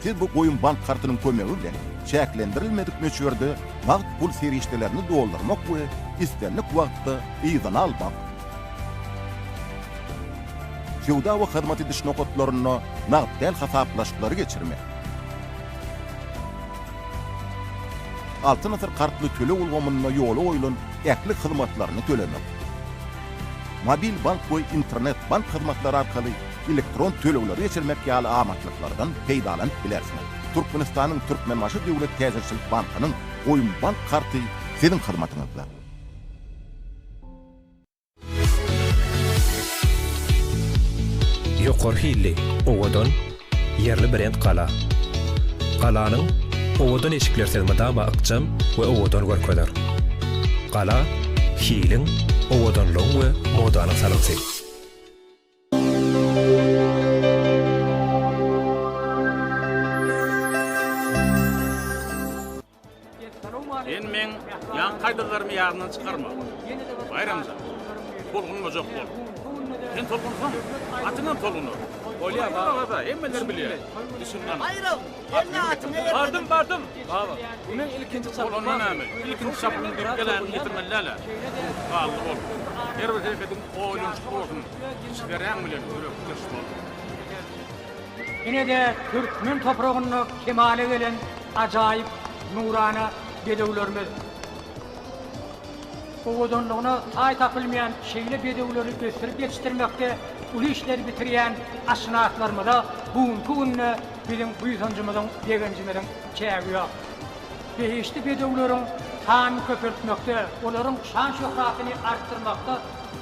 [SPEAKER 21] Siz bu Goýum bank kartynyň kömegi bilen çäklendirilmedik möçberde. nagt pul serişdelerini doldurmak we islendik wagtda yzyna almak. Söwda we hyzmat ediş nokatlarynda nagt däl hasaplaşyklary geçirmek. Altyn asyr kartly töleg ulgamynda ýola goýlan ähli hyzmatlaryny tölemek. Mobil bank we internet bank hyzmatlary arkaly elektron tölegleri geçirmek ýaly amatlyklardan peýdalanyp bilersiňiz. Türkmenistanyň Türkmenbaşy döwlet täjirçilik bankynyň Goýum bank karty siziň hyzmatyňyzda.
[SPEAKER 4] Ýokary hilli, owadan, ýerli brend Gala. Galanyň owadan eşikleri sizi mydama ykjam we owadan görkezer. Gala, hiliň, owadanlygyň we modanyň salgysy.
[SPEAKER 1] Sen meň ýaňky aýdanlarymy ýadyňdan çykarma. Baýram jan, tolgunmajak bol. Sen tolgunsaň, atyňam tolgunar.
[SPEAKER 10] Bolýa,
[SPEAKER 1] baba. Hemmeler bilýär. Düşündim.
[SPEAKER 15] Baýram, gelne atyňa ýetmedi.
[SPEAKER 10] Bardym, bardym. Baba, bu meň ilkinji çapgym.
[SPEAKER 1] Bolanda näme? Ilkinji çapgyň diýip geläniňi ýetirmeli däl-ä. Bally bol. Her bir hereketiň oýlanyşykly bolsun. Içgeräň bilen ýürekdeş bol.
[SPEAKER 22] Ine-de türkmen topragynda kemala gelen ajaýyp nurana bedewlerimiz. Owadanlygyna taý tapylmaýan şeýle bedewleri ösdürip ýetişdirmekde uly işleri bitirýän atşynaslarymyza bu günki günde biziň buýsanjymyzyň, begenjimiziň çägi ýok. Behişdi bedewleriň sanyny köpeltmekde, olaryň şan-şöhratyny artdyrmakda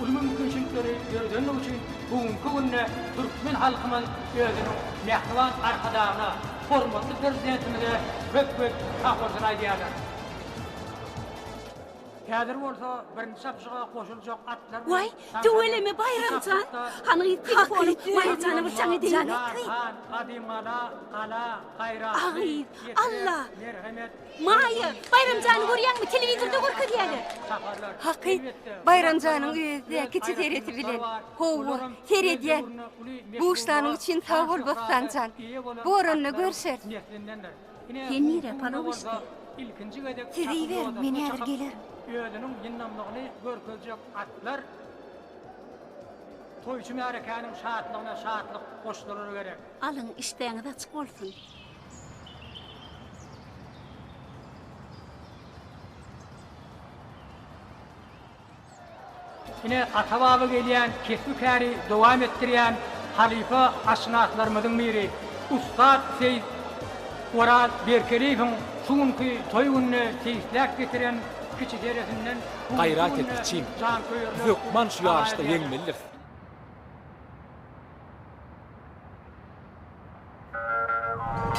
[SPEAKER 22] uly mümkinçilikleri döredenligi üçin bu günki günde türkmen halkymyz özüniň mähriban Arkadagyna, hormatly Prezidentimize köp-köp sagbolsun aýdýarlar. Häzir bolsa birinji çapyşyga goşuljak atlar bilen
[SPEAKER 5] Waý, tüweleme Baýram jan! Hany gyz telefony Maýa jana bir jaň edeýin.
[SPEAKER 22] Gadymgala, gala, gaýratly,
[SPEAKER 5] A gyz,
[SPEAKER 22] ýetirek,
[SPEAKER 5] Alla!
[SPEAKER 22] merhemet,
[SPEAKER 5] Maýa, Baýram jany görýäňmi, telewizorda görkezýäler.
[SPEAKER 9] Hakyt, Baýram janyň özi-dä kiçi seresi bilen. Hawa, seredýän. Buşlanyň üçin sag bol Bossan jan. Boranda görşeris.
[SPEAKER 5] Sen nirä, palow bişdi.
[SPEAKER 9] Siz iýiberiň, men häzir gelerin.
[SPEAKER 22] Özüniň ýyndamlygyny görkezjek atlar toýçy märekäniň şatlygyna şatlyk goşdular gerek.
[SPEAKER 5] Alyň, işdäňiz açyk bolsun.
[SPEAKER 22] Ine, ata-baba gelýän kesbi-käri dowam etdirýän halypa atşynaslarymyzyň biri, ussat seýis Oraz Berkeliýewiň şu günki toý gününe seýisläp getiren kiçi deresinden bu günki
[SPEAKER 10] Gaýrat et,
[SPEAKER 22] günde
[SPEAKER 10] kiçim. Biz
[SPEAKER 22] janköýerler
[SPEAKER 10] hökman şu ýaryşda
[SPEAKER 22] halaýar.
[SPEAKER 10] ýeňmelidiris.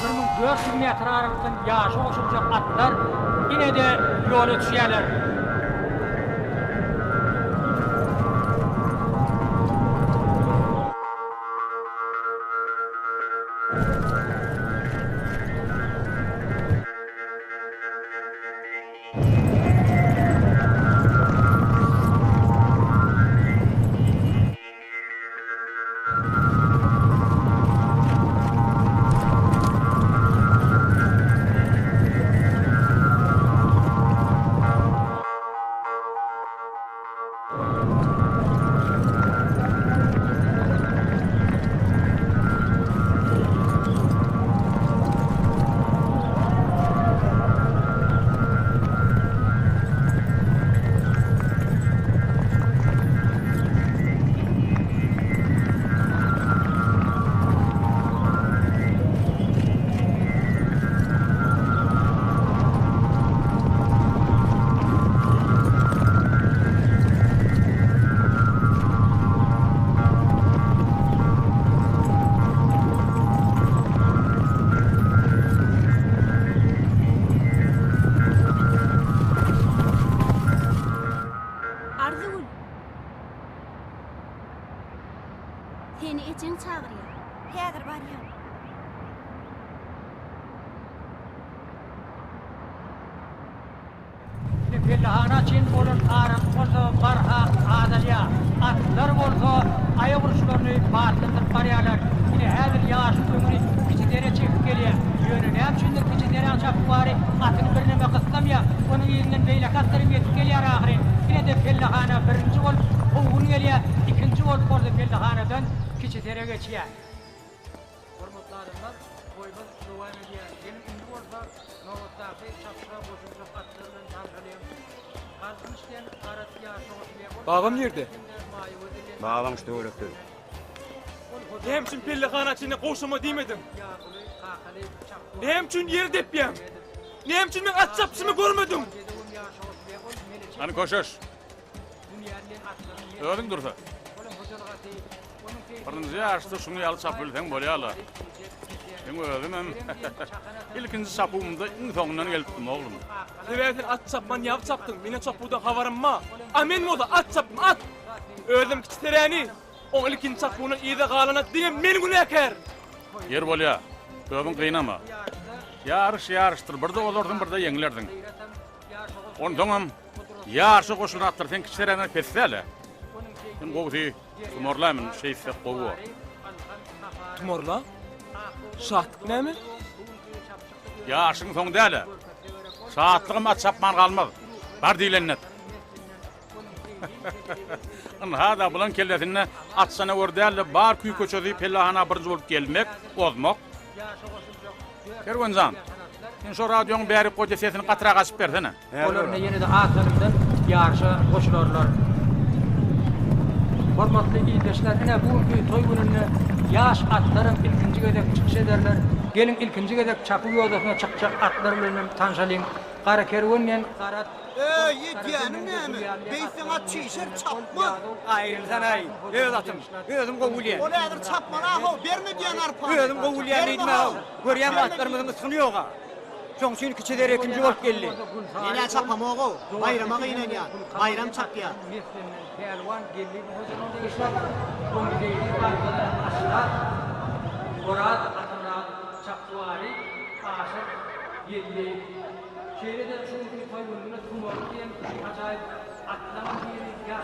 [SPEAKER 22] 1400 metr aralykdan ýaryşa goşuljak atlar ine-de ýola düşýärler.
[SPEAKER 5] Arzygül! Seni ejeň çagyrýar.
[SPEAKER 9] Häzir barýan.
[SPEAKER 22] Indi pellehana çenli bolan aralyk bolsa barha azalýar. Atlar bolsa aýak uruşlaryny batlandyryp barýarlar. Ine häzir ýaşyl öňüni kiçi dere çekip gelýär. Ýöne näme üçindir kiçi deräň çapykbary atyny birneme gyssamýar. ýere geçýär. Hormatly adamlar, toýumyz dowam edýär. Geliň indi bolsa nobatdaky çapyşyga goşuljak atlar bilen tanşalyň. Galkynyş diýen Garat ýaryşa goşulýar. Ol
[SPEAKER 10] Babam nirde?
[SPEAKER 6] Babaň şu töwerekde.
[SPEAKER 10] Näme üçin pellehana çenli gowşama diýmediň? Näme üçin ýer depýäň? Näme üçin meň at çapyşymy görmediň?
[SPEAKER 1] Hany köşeş. Özüň dursa. Birinji ýaryşda şuň ýaly çapyp bilseň bolýa-la. Meň özümem ilkinji çapuwymda iň soňundan gelipdim, oglum.
[SPEAKER 10] Sebäbi sen at çapman ýagy çapdyň, meniň çapuwdan habarym bar. A men bolsa at çapdym, at! Özüm kiçi seräni, oň ilkinji çapuwyndan yza galana diňe men günäkär!
[SPEAKER 1] Ýeri bolýa, özüň gynama. Ýaryş ýaryşdyr, birde ozarsyň, birde ýeňilersiň. Onsoňam ýaryşa goşulan atlar seň kiçi seräňden pes däl-ä. Iň gowusy tumarla mün, şeýtsek gowy bor.
[SPEAKER 10] Tumarla? Şatlyk näme?
[SPEAKER 1] Ýaryşyň soňy däl-ä. Şatlygam at çapman galmaz. Bar diýlenini et. Ynha-da, bulaň kellesinde at janawar däl-de, bar küý-köçesi pellehana birinji bolup gelmek, ozmak. Kerwen jan, sen şo radioň bärik goýda sesini gatyrak açyp bersene.
[SPEAKER 22] Olar indi ýene-de az salymdan ýaryşa goşularlar. Hormatly ildeşler, ine bu günki toý gününde ýaş atlaram ilkinji gezek çykyş ederler. Geliň ilkinji gezek çapuw ýodasyna çykjak atlar bilenem tanşalyň. Gara kerwen diýen gara
[SPEAKER 15] Eý, edýäniň näme? Beýtseň at çişer, çapmaz.
[SPEAKER 11] Aýrylsanaý, öz atym. Özüm gowy bilýän.
[SPEAKER 15] Ol häzir çapmaly-a-how, berme diýýän arpany.
[SPEAKER 11] Özüm gowy bilýän diýdim-ä-how. Görýäňmi, atlarymyzyň ysgyny ýog-a. Şoň üçin kiçi zere ikinji bolup geldi.
[SPEAKER 15] Men-ä çapamog-ow, Baýrama gynanýan. Baýram çapýar.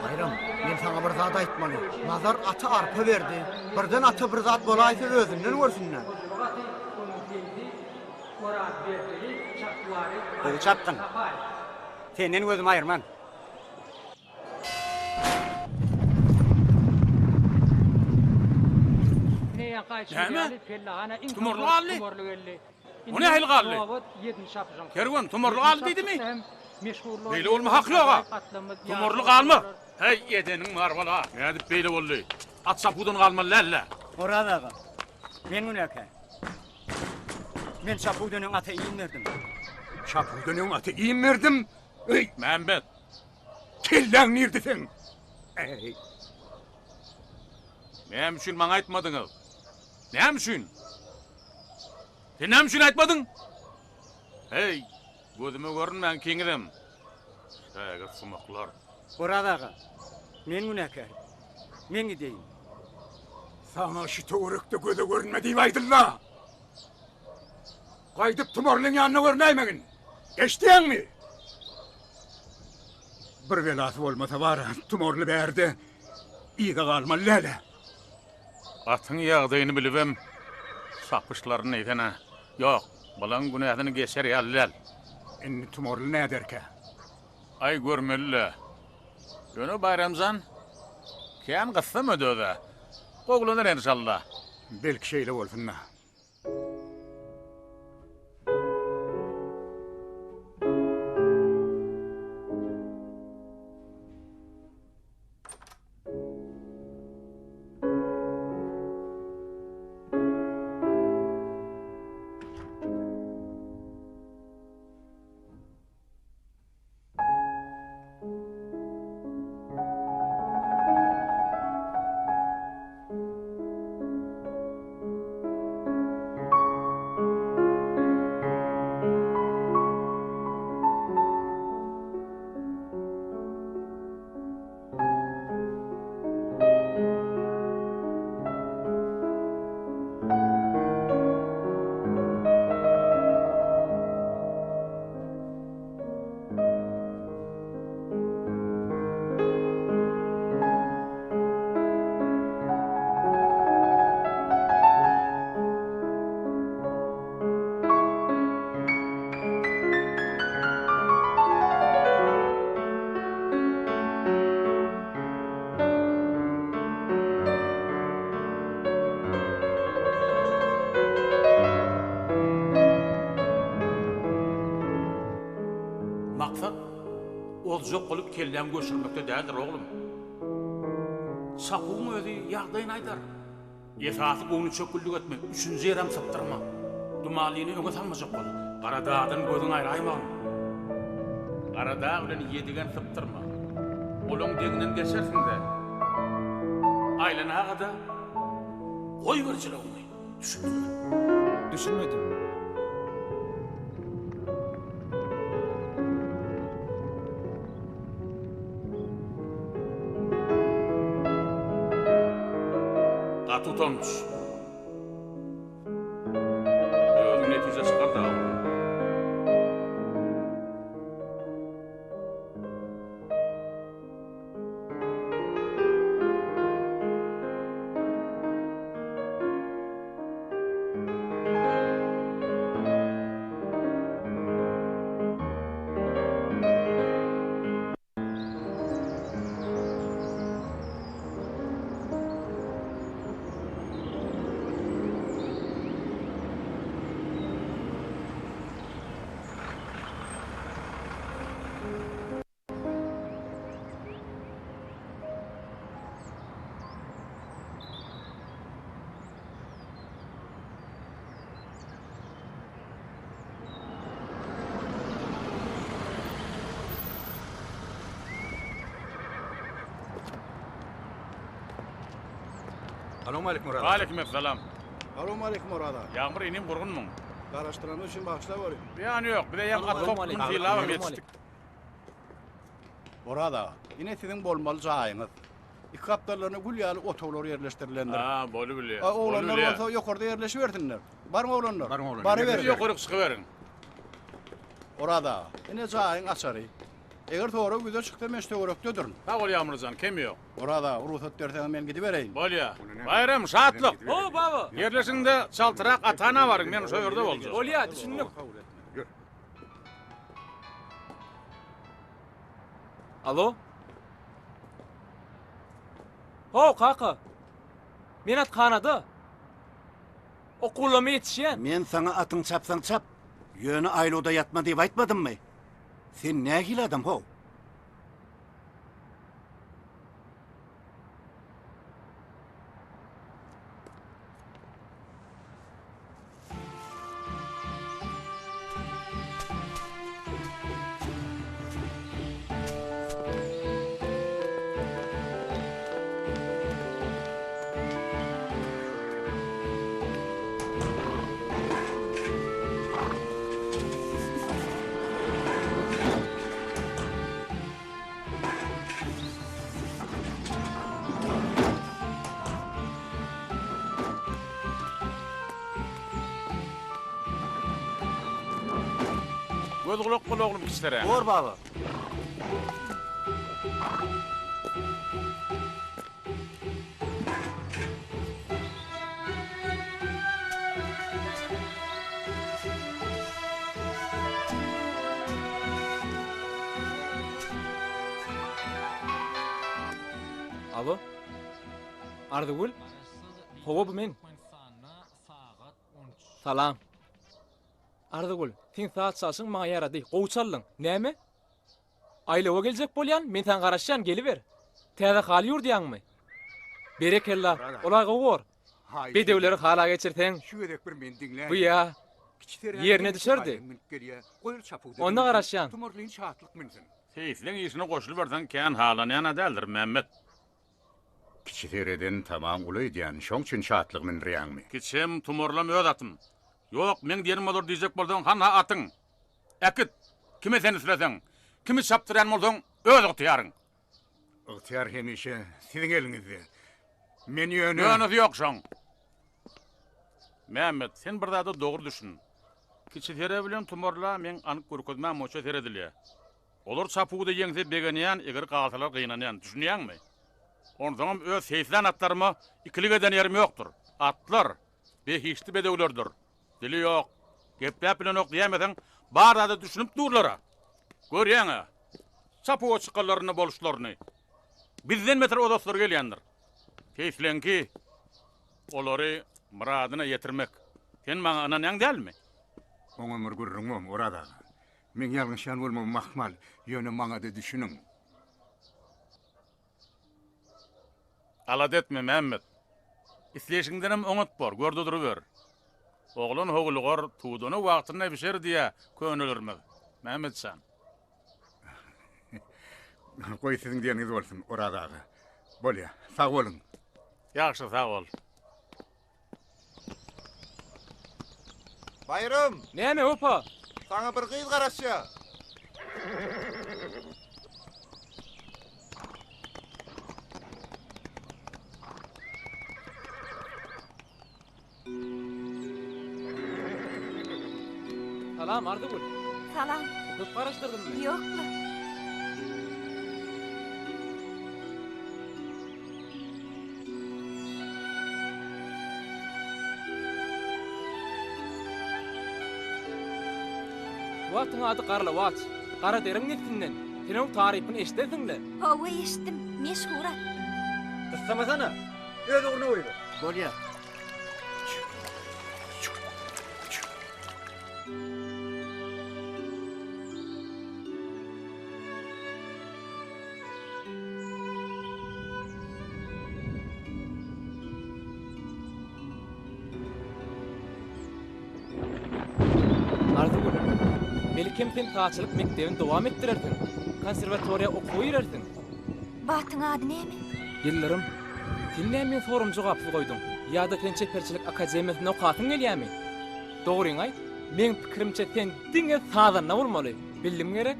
[SPEAKER 15] Baýram, men saňa bir zat aýtmaly. Nazar ata arpa berdi. Birden ata bir zat bolaýsa özünden görsün-dä.
[SPEAKER 11] Gowy çapdyň. Senden gözümi aýyrman.
[SPEAKER 1] Näme? Tumarly galdy? O nähili galdy? Kerwen tumarly galdy diýdimi? Beýle bolma haky ýog-a. Tumarly galmaz. Heý, edeniň bar bala. Nädip beýle boldy? At çapuwdan galmaly däl-dä.
[SPEAKER 11] Oraz aga, men günäkär. Men çapuwdan öň ata iým berdim.
[SPEAKER 8] Çapuwdan öň ata iým berdim? Eý!
[SPEAKER 1] Mämmet!
[SPEAKER 8] Kelläň nirde seň? Eý!
[SPEAKER 1] Näme üçin maňa aýtmadyňyz? Näme üçin? Sen näme üçin aýtmadyň? Heý, gözüme görünmäň ikiňizem. Şägirt sumaklar.
[SPEAKER 11] Oraz aga, men günäkär. Men gideýin.
[SPEAKER 8] Saňa şu töwerekde göze görünme diýip aýdyldy-a. Gaýdyp Tumarlyň ýanyna görünäýmegin. Eşidýäňmi? Bir belasy bolmasa bar-a, Tumarly bärde yza galmaly däl-ä.
[SPEAKER 1] Atyň ýagdaýyny bilibem çapyşlaryny diýsene. Ýok, bulaň günäsini geçer ýaly däl.
[SPEAKER 8] Indi Tumarly näderkä?
[SPEAKER 1] Aý görmeli-le. Ýöne Baýram jan, kän gyssama öz-ä. Gowulanar enşalla.
[SPEAKER 8] Belki şeýle bolsun-da.
[SPEAKER 1] Ozjak bolup kelläňi göçürmekde däldir, oglum. Çapuwyň özi ýagdaýyny aýdar. Esasy göwnüçökgünlik etme, üçünji ýerem sypdyrma. Dumanlyny öňe salmajak bol. Gara dagdan gözüňi aýraýmagyn. Gara dag bilen Ýedigen sypdyrma. Olaň deňinden geçersiň-de, aýlanaga-da goýber jylawyňy. Düşündiňmi?
[SPEAKER 10] Düşünmedim.
[SPEAKER 1] Gaty utanç. Özüň netije çykar-da oglum.
[SPEAKER 13] Salowmaleýkim Oraz aga.
[SPEAKER 1] Waleýkim essalam.
[SPEAKER 14] Salowmaleýkim Oraz aga.
[SPEAKER 1] Ýagmyr inim gurgunmyň?
[SPEAKER 14] Garaşdyranymyz üçin bagyşla görüň.
[SPEAKER 1] Zyýany ýok, bize ýaňy at topluny sylabam ýetişdik.
[SPEAKER 14] Oraz aga, ine siziň bolmaly jaýyňyz. Iki gapdallaryna gül ýaly otaglar ýerleşdirilendir.
[SPEAKER 1] Ha, bolubilýär.
[SPEAKER 14] A oglanlar bolsa ýokarda ýerleşibersinler. Baryň oglanlar.
[SPEAKER 8] Baryň oglanlar.
[SPEAKER 14] Baryberiň.
[SPEAKER 1] Siz ýokaryk çykyberiň.
[SPEAKER 14] Oraz aga, ine jaýyň açary. Eger sorag ýüze çyksa men şu töwerekdedirin.
[SPEAKER 1] Sag bol Ýagmyr jan, kemi ýok.
[SPEAKER 14] Oraz aga, rugsat berseňiz men gidibereýin.
[SPEAKER 1] Bolýa. Baýram, Şatlyk!
[SPEAKER 10] Ho, baba!
[SPEAKER 1] Ýerleşiň-de, çaltrak Atana baryň, men şo ýerde boljak.
[SPEAKER 10] Bolýa, düşündik. Alo? Ho, kaka! Men athanada. Okuwlama ýetişýän.
[SPEAKER 12] Men saňa atyň çapsaň çap, ýöne aýlawda ýatma diýip aýtmadymmy? Sen nähili adam how?
[SPEAKER 1] Göz gulak bol oglum kiçilere.
[SPEAKER 12] Bor baba.
[SPEAKER 10] Alo? Arzygül? Hawa bu men. Salam. Arzygül, seň saz çalşyň maňa ýarady. Gowy çaldyň. Näme? Aýlawa geljek bolýan, men saňa garaşýan, geliber. Täze haly ýurdýaňmy? Berekella, ol-a gowy bor. Bedewleri hala geçirseň,
[SPEAKER 8] Şu gezek bir meni diňläýiň.
[SPEAKER 10] bu ýa
[SPEAKER 8] Kiçi seräň
[SPEAKER 10] ýerine
[SPEAKER 8] hemişe
[SPEAKER 10] düşerdi.
[SPEAKER 8] aýlaň münüp gelýä. Goý ol çapuwda
[SPEAKER 10] Onda
[SPEAKER 8] münsin,
[SPEAKER 10] garaşýan.
[SPEAKER 8] Tumarlyn şatlyk münsin.
[SPEAKER 1] Seýisleň işine goşulyberseň kän halanýan-a däldir, Mämmet.
[SPEAKER 8] Kiçi sereden tamaň uly öýdýän, şoň üçin şatlyk mündirýäňmi?
[SPEAKER 1] Kiçem, tumarlam öz atym. Ýok, meň diýenim bolar diýjek bolsaň, hanha atyň. Äkit, kime sen isleseň. Kimi çapdyrýan bolsaň, öz ygtyýaryň.
[SPEAKER 8] Ygtyýar hemişe siziň eliňizde. Men ýöne.
[SPEAKER 1] Ýönesi ýok şoň. Mämmet, sen bir zada dogry düşün. Kiçi sere bilen tumarla meň anyk görkezmäm boýunça seredilýär. Olar çapuwda ýeňse begenýän, eger galsalar gynanýan. Düşünýäňmi? Onsoňam öz seýislän atlaryma ikilik eden ýerim ýokdur. Atlar, behişdi bedewlerdir. Dili ýok, gepläp bilenok diýäýmeseň, bar zada düşünip durlar-a. Görýäň-ä, çapuwa çykanlarynda boluşlaryny. Bizden beter ozaslary gelýändir. Seýisleňki, olary myradyna ýetirmek. Sen maňa ynanýaň dälmi?
[SPEAKER 8] Oňam bir gürrüň bom, Oraz aga. Meň ýalňyşýan bolmagym ahmal, ýöne maňa-da düşüniň.
[SPEAKER 1] Alada etme, Mämmet. Isleýşiňdenem oňat bor, gör-de duruber. Oglan howlugar, tudana wagtynda bişer diýýä könelerimiz, Mämmet jan.
[SPEAKER 8] Goý siziň diýeniňiz bolsun, Oraz aga. Bolýa, sag boluň.
[SPEAKER 1] Ýagşy, sag bol.
[SPEAKER 13] Baýram!
[SPEAKER 10] Näme, Wepa?
[SPEAKER 13] Saňa bir gyz garaşýa.
[SPEAKER 10] Salam, Arzygül.
[SPEAKER 9] Salam.
[SPEAKER 10] Köp garaşdyrdymmy?
[SPEAKER 9] Ýok-la.
[SPEAKER 10] Bu atyň ady Garlawaç. Garaderiň neslinden. Sen oň tarypyny eşidensiň-le?
[SPEAKER 9] Hawa, eşitdim. Meşhur at.
[SPEAKER 11] Gyssamasana. Öz ugruna goýber.
[SPEAKER 15] Bolýa.
[SPEAKER 10] Arzygül, belkem sen sazçylyk mekdebini dowam etdirersiň, konserwatoriýa okuwa girersiň.
[SPEAKER 9] Batyň ady näme?
[SPEAKER 10] Ýyldyrym, sen näme meň soragymy jogapsyz goýduň? Ýa-da sen çeperçilik akademiýasynda okasyň gelýärmi? Dogryňy aýt, meň pikirimçe sen diňe sazanda bolmaly, bildim gerek?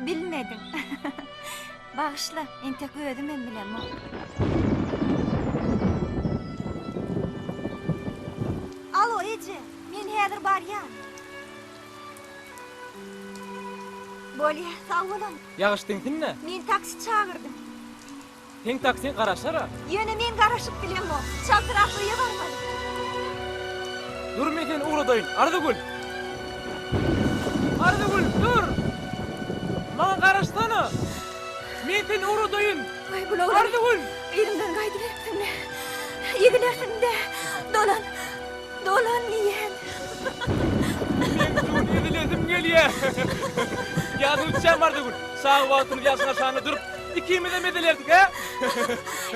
[SPEAKER 9] Bilmedim. Bagyşla, entek özümem bilemok. Alo, eje, men häzir barýan. Bolýa, sag boluň.
[SPEAKER 10] Ýagyş diňsin-de.
[SPEAKER 9] Men taksi çagyrdym.
[SPEAKER 10] Seň taksiň garaşar-a.
[SPEAKER 9] Ýöne men garaşyp bilemok. Çaltrak öýe barmaly.
[SPEAKER 10] Dur men seni ugradaýyn, Arzygül! Arzygül, dur! Maňa garaşsana! Men seni ugradaýyn!
[SPEAKER 9] Aý, bul oglan.
[SPEAKER 10] Arzygül!
[SPEAKER 9] Yzymdan gaýdyberipsiň-le. Egilersiň-dä. Dolan. Dolan diýýän.
[SPEAKER 10] Meň suwun ezilesim gelýär. Ýadyňa düşýärmi Arzygül? Çaga wagtymyz ýaşyň aşagynda durup, ikimizem ezilerdik, hä?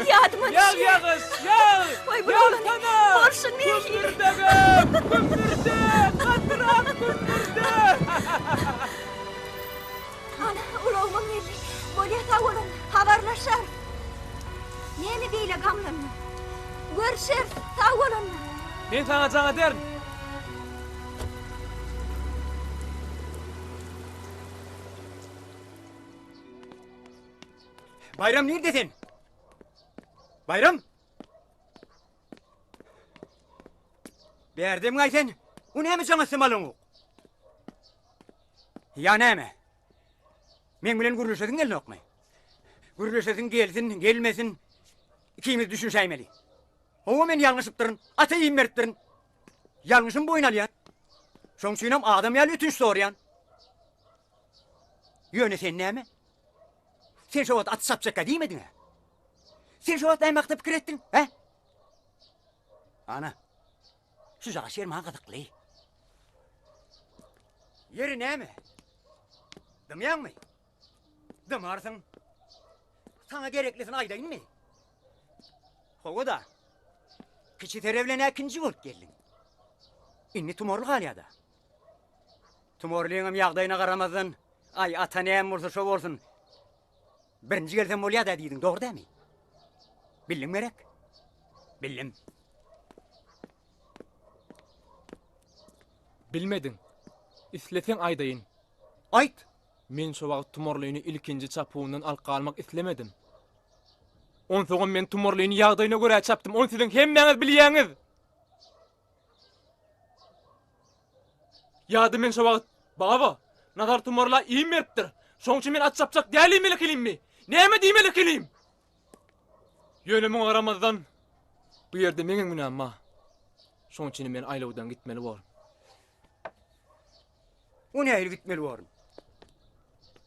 [SPEAKER 9] Ýadyma
[SPEAKER 10] Ýag,
[SPEAKER 9] düşýär.
[SPEAKER 10] ýagyş, ýag!
[SPEAKER 9] Waý, bu oglan
[SPEAKER 10] Ýagsana!
[SPEAKER 9] bolşy nähili?
[SPEAKER 10] Gümmürdegem! Gümmürde! Gatyrak gümmürde!
[SPEAKER 9] Ana, ulagymam geldi. Bolýa, sag boluň. Habarlaşarys. Näme beýle gamlandyň? Görşeris, sag bol onda.
[SPEAKER 10] Men saňa jaň ederin.
[SPEAKER 11] Baýram nirde sen? Baýram! Bärdemiňaý sen? O näme jaň etsem alaňok? Ýa näme? Meň bilen gürleşesiň gelnokmy? Gürleşesiň gelsin, gelmesin, ikimiz düşünşäýmeli. Hawa men ýalňyşypdyryn, ata iým beripdirin. Ýalňyşymy boýun alýan. Şoň üçinem adam ýaly ötünç soraýan. Ýöne sen näme? Sen şo wagt aty çapjakka diýmediň-ä? Sen şo wagt näme hakda pikir etdiň, hä? Ana, şujagaş ýer maňa gyzykly. Ýeri näme? Dymýaňmy? Dymarsyň. Saňa gereklisini aýdaýynmy? Hawa-da. Kiçi sere bilen äkinji bolup geldiň. Indi tumarly galýa-da. Tumarlyňam ýagdaýyna garamazdan, aý, ata näme bolsa şo bolsun. Birinji gelsem bolýa-da diýdiň, dogry dämi? Bildiň gerek? Bildim.
[SPEAKER 10] Bilmediň. Isleseň aýdaýyn.
[SPEAKER 11] Aýt!
[SPEAKER 10] Men şo wagt Tumarlyny ilkinji çapuwyndan alyp galmak islemedim. Onsoňam men Tumarlyny ýagdaýyna görä çapdym, ony siziň hemmäňiz bilýäňiz! Ýa-da men şo wagt, Baba, Nazar Tumarla iým beripdir, şoň üçin men at çapjak däl diýmeli ekenimmi? Näme diýmeli ekenim? Ýöne muňa garamazdan, bu ýerde meňem günäm bar. Şoň üçinem men aýlawdan gitmeli borun.
[SPEAKER 11] O nähili gitmeli borun?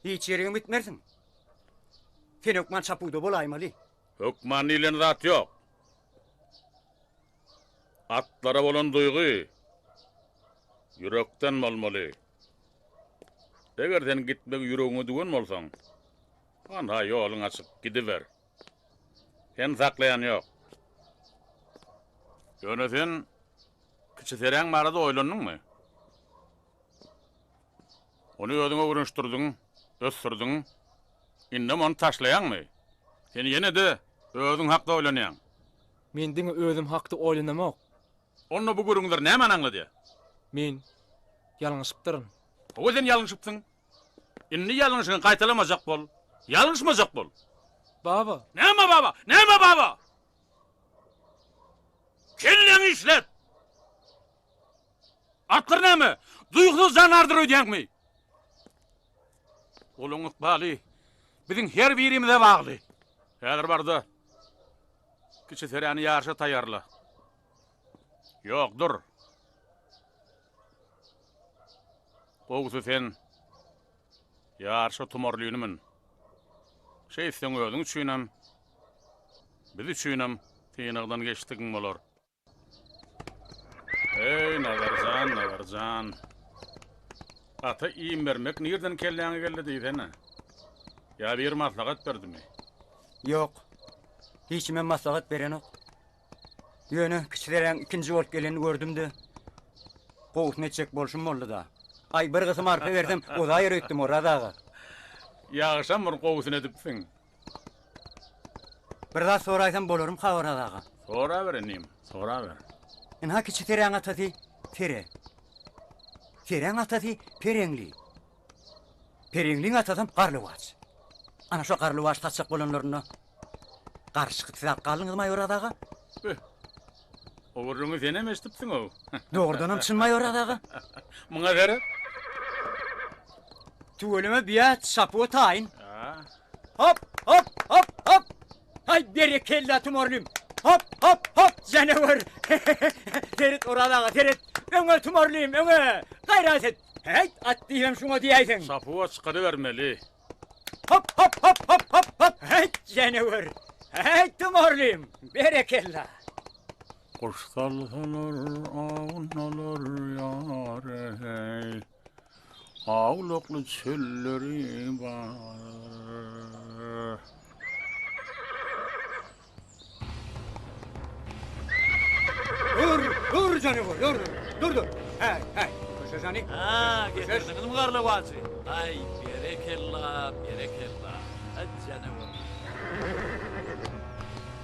[SPEAKER 11] Hiç ýerigem gitmersiň. Sen hökman çapuwda bolaýmaly.
[SPEAKER 1] Hökman diýlen zat ýok. Atlara bolan duýgy. Ýürekden bolmaly. Eger sen gitmegi ýüregiňe düwen bolsaň, hanha ýoluň açyk, gidiber. Seni saklaýan ýok. Ýöne sen kiçi seräň barada oýlandyňmy? Ony özüň öwrenişdirdiň, ösdürdiň. Indem ony taşlaýaňmy? Sen ýene-de özüň hakda oýlanýaň.
[SPEAKER 10] Men diňe özüm hakda oýlanamok.
[SPEAKER 1] Onda bu gürrüňler nämäni aňladýar?
[SPEAKER 10] Men ýalňyşypdyryn.
[SPEAKER 1] Hawa sen ýalňyşypsyň. Indi ýalňyşyňy gaýtalamajak bol. Ýalňyşmajak bol.
[SPEAKER 10] Baba.
[SPEAKER 1] Näme baba? Näme baba? Kelläňi işlet! Atlar näme? Duýgusyz janardyr öýdýäňmi? Olaň ykbaly biziň her birimize bagly. Häzir bar-da, kiçi seräni ýaryşa taýýarla. Ýok, dur. Gowusy sen ýaryşa tumarlyny mün. Şeýtseň özüň üçinem, biz üçinem synagdan geçdigiň bolar. Eý, Nazar jan, Nazar jan. Ata iým bermek nirden kelläňe geldi diýsene. Ýa biri maslahat berdimi?
[SPEAKER 11] Ýok. Hiç kimem maslahat berenok. Ýöne kiçi deräň ikinji bolup gelenini gördüm-de, gowusyny etjek bolşum boldy-da. Aý, bir gysym arpa bersem, ozaýar öýtdüm, Oraz aga.
[SPEAKER 1] Ýagşam bir gowusyny edipsiň.
[SPEAKER 11] Bir zat soraýsam bolarmyka Oraz aga?
[SPEAKER 1] Soraber inim, soraber.
[SPEAKER 11] Ynha kiçi Seräň atasy Sere. Seräň atasy Pereňli. Pereňliň atasam Garlywaç. Ana şo Garlywaç satjak bolanlarynda garyşyk siz alyp galdyňyzmaý Oraz aga?
[SPEAKER 1] Beh. O gürrüňi senem eşidipsiň-ow.
[SPEAKER 11] Dogrudanam çynmaý Oraz aga?
[SPEAKER 1] Muňa seret.
[SPEAKER 11] Tüweleme biýa çapuwa taýyn. Hop, hop, hop, hop! Haý, berekella Tumarlym! Hop, hop, hop, janawer! Seret, Oraz aga, seret! Öňe, Tumarlym, öňe! Gaýrat et! Häýt, at diýibem şuňa diýäýseň!
[SPEAKER 1] Çapuwa çykarybermeli.
[SPEAKER 11] Hop, hop, hop, hop, hop, hop! Häýt, janawer! Häýt, Tumarlym! Berekella!
[SPEAKER 1] Guş salsalar, awunalar ýar-eý. Awlakly çölleri bar.
[SPEAKER 11] Dur, dur janawer, dur, dur, dur. Häý, häý, köşeş hany.
[SPEAKER 2] Ha, getirdiňizmi garlawajy? Aý, berekella, berekella. Aý, janawer.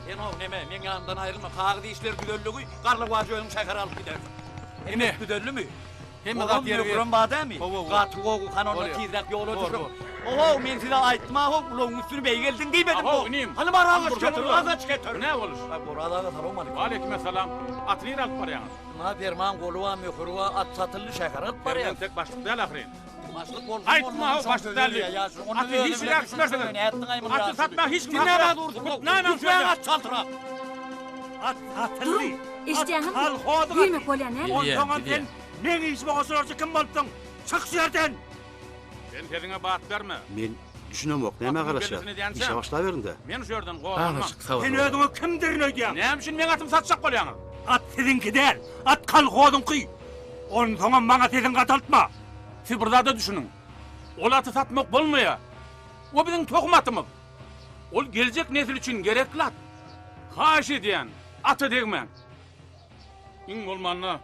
[SPEAKER 2] Sen-ow, neme, meň ýanymdan aýrylma, kagyz işleri düzeldigi, garlawajy özüň şähere alyp gidersiň.
[SPEAKER 10] Ine.
[SPEAKER 2] Düzeldimi?
[SPEAKER 10] Hemme zat ýeri
[SPEAKER 2] Möhürem bar dämi?
[SPEAKER 10] Hawa, hawa.
[SPEAKER 2] Gaty gowy, hany onda
[SPEAKER 10] Bolýar.
[SPEAKER 2] tizräk ýola
[SPEAKER 10] Bor,
[SPEAKER 2] düşüň.
[SPEAKER 10] bor.
[SPEAKER 2] Ohow, men size aýtdym-a how, ulagyň üstüni beýgeldiň diýmedim
[SPEAKER 1] Ahow,
[SPEAKER 2] how.
[SPEAKER 1] inim.
[SPEAKER 2] Hany bar
[SPEAKER 1] Hany
[SPEAKER 2] agaç
[SPEAKER 1] dursan
[SPEAKER 2] getir,
[SPEAKER 1] ulag.
[SPEAKER 2] agaç getir.
[SPEAKER 1] Bu nä boluş?
[SPEAKER 2] Aý, Oraz aga, salowmaleýkim.
[SPEAKER 1] Waleýkimessalam. Aty nirä alyp barýaňyz?
[SPEAKER 2] Ynha, perman goly bar, möhüri bar, at satyldy, şähere alyp barýas.
[SPEAKER 1] Sen entek başlyk däl ahyryn.
[SPEAKER 2] Başlyk bolsun,
[SPEAKER 1] Aýtma how, başlyk däl diýip. Aty hiç ýere äkitmersiňiz. Aty satmaga hiç kim haky ýok. Hut nämäň şu ýerde?
[SPEAKER 2] At çaltrak.
[SPEAKER 16] At satyldy.
[SPEAKER 3] Duruň, eşidýäňizmi?
[SPEAKER 16] At kolhozyň
[SPEAKER 3] Güýmek bolýan näme?
[SPEAKER 16] Onsoňam sen meň işime goşularçy kim bolupsyň? Çyk şu ýerden!
[SPEAKER 1] Sen sesiňe bat berme.
[SPEAKER 6] Men düşünemok, nämä
[SPEAKER 1] Atyň
[SPEAKER 6] garaşýas?
[SPEAKER 1] bellisini edýänçäm,
[SPEAKER 6] Işe başlaberiň-dä.
[SPEAKER 1] Men şu ýerden gozganman.
[SPEAKER 6] Azajyk sabyr
[SPEAKER 16] Sen
[SPEAKER 6] bolaly.
[SPEAKER 16] özüňi kimdirin öýdýäň?
[SPEAKER 1] Näme üçin meň atymy satjak bolýaňyz?
[SPEAKER 16] At siziňki däl, at kolhozyňky. Onsoňam maňa sesiňi gataltma.
[SPEAKER 1] Siz bir zada düşüniň. Ol aty satmak bolmaýar. O biziň tohum atymyz. Ol geljek nesil üçin gerekli at. Haýyş edýän, ata degmäň. Iň bolmanda,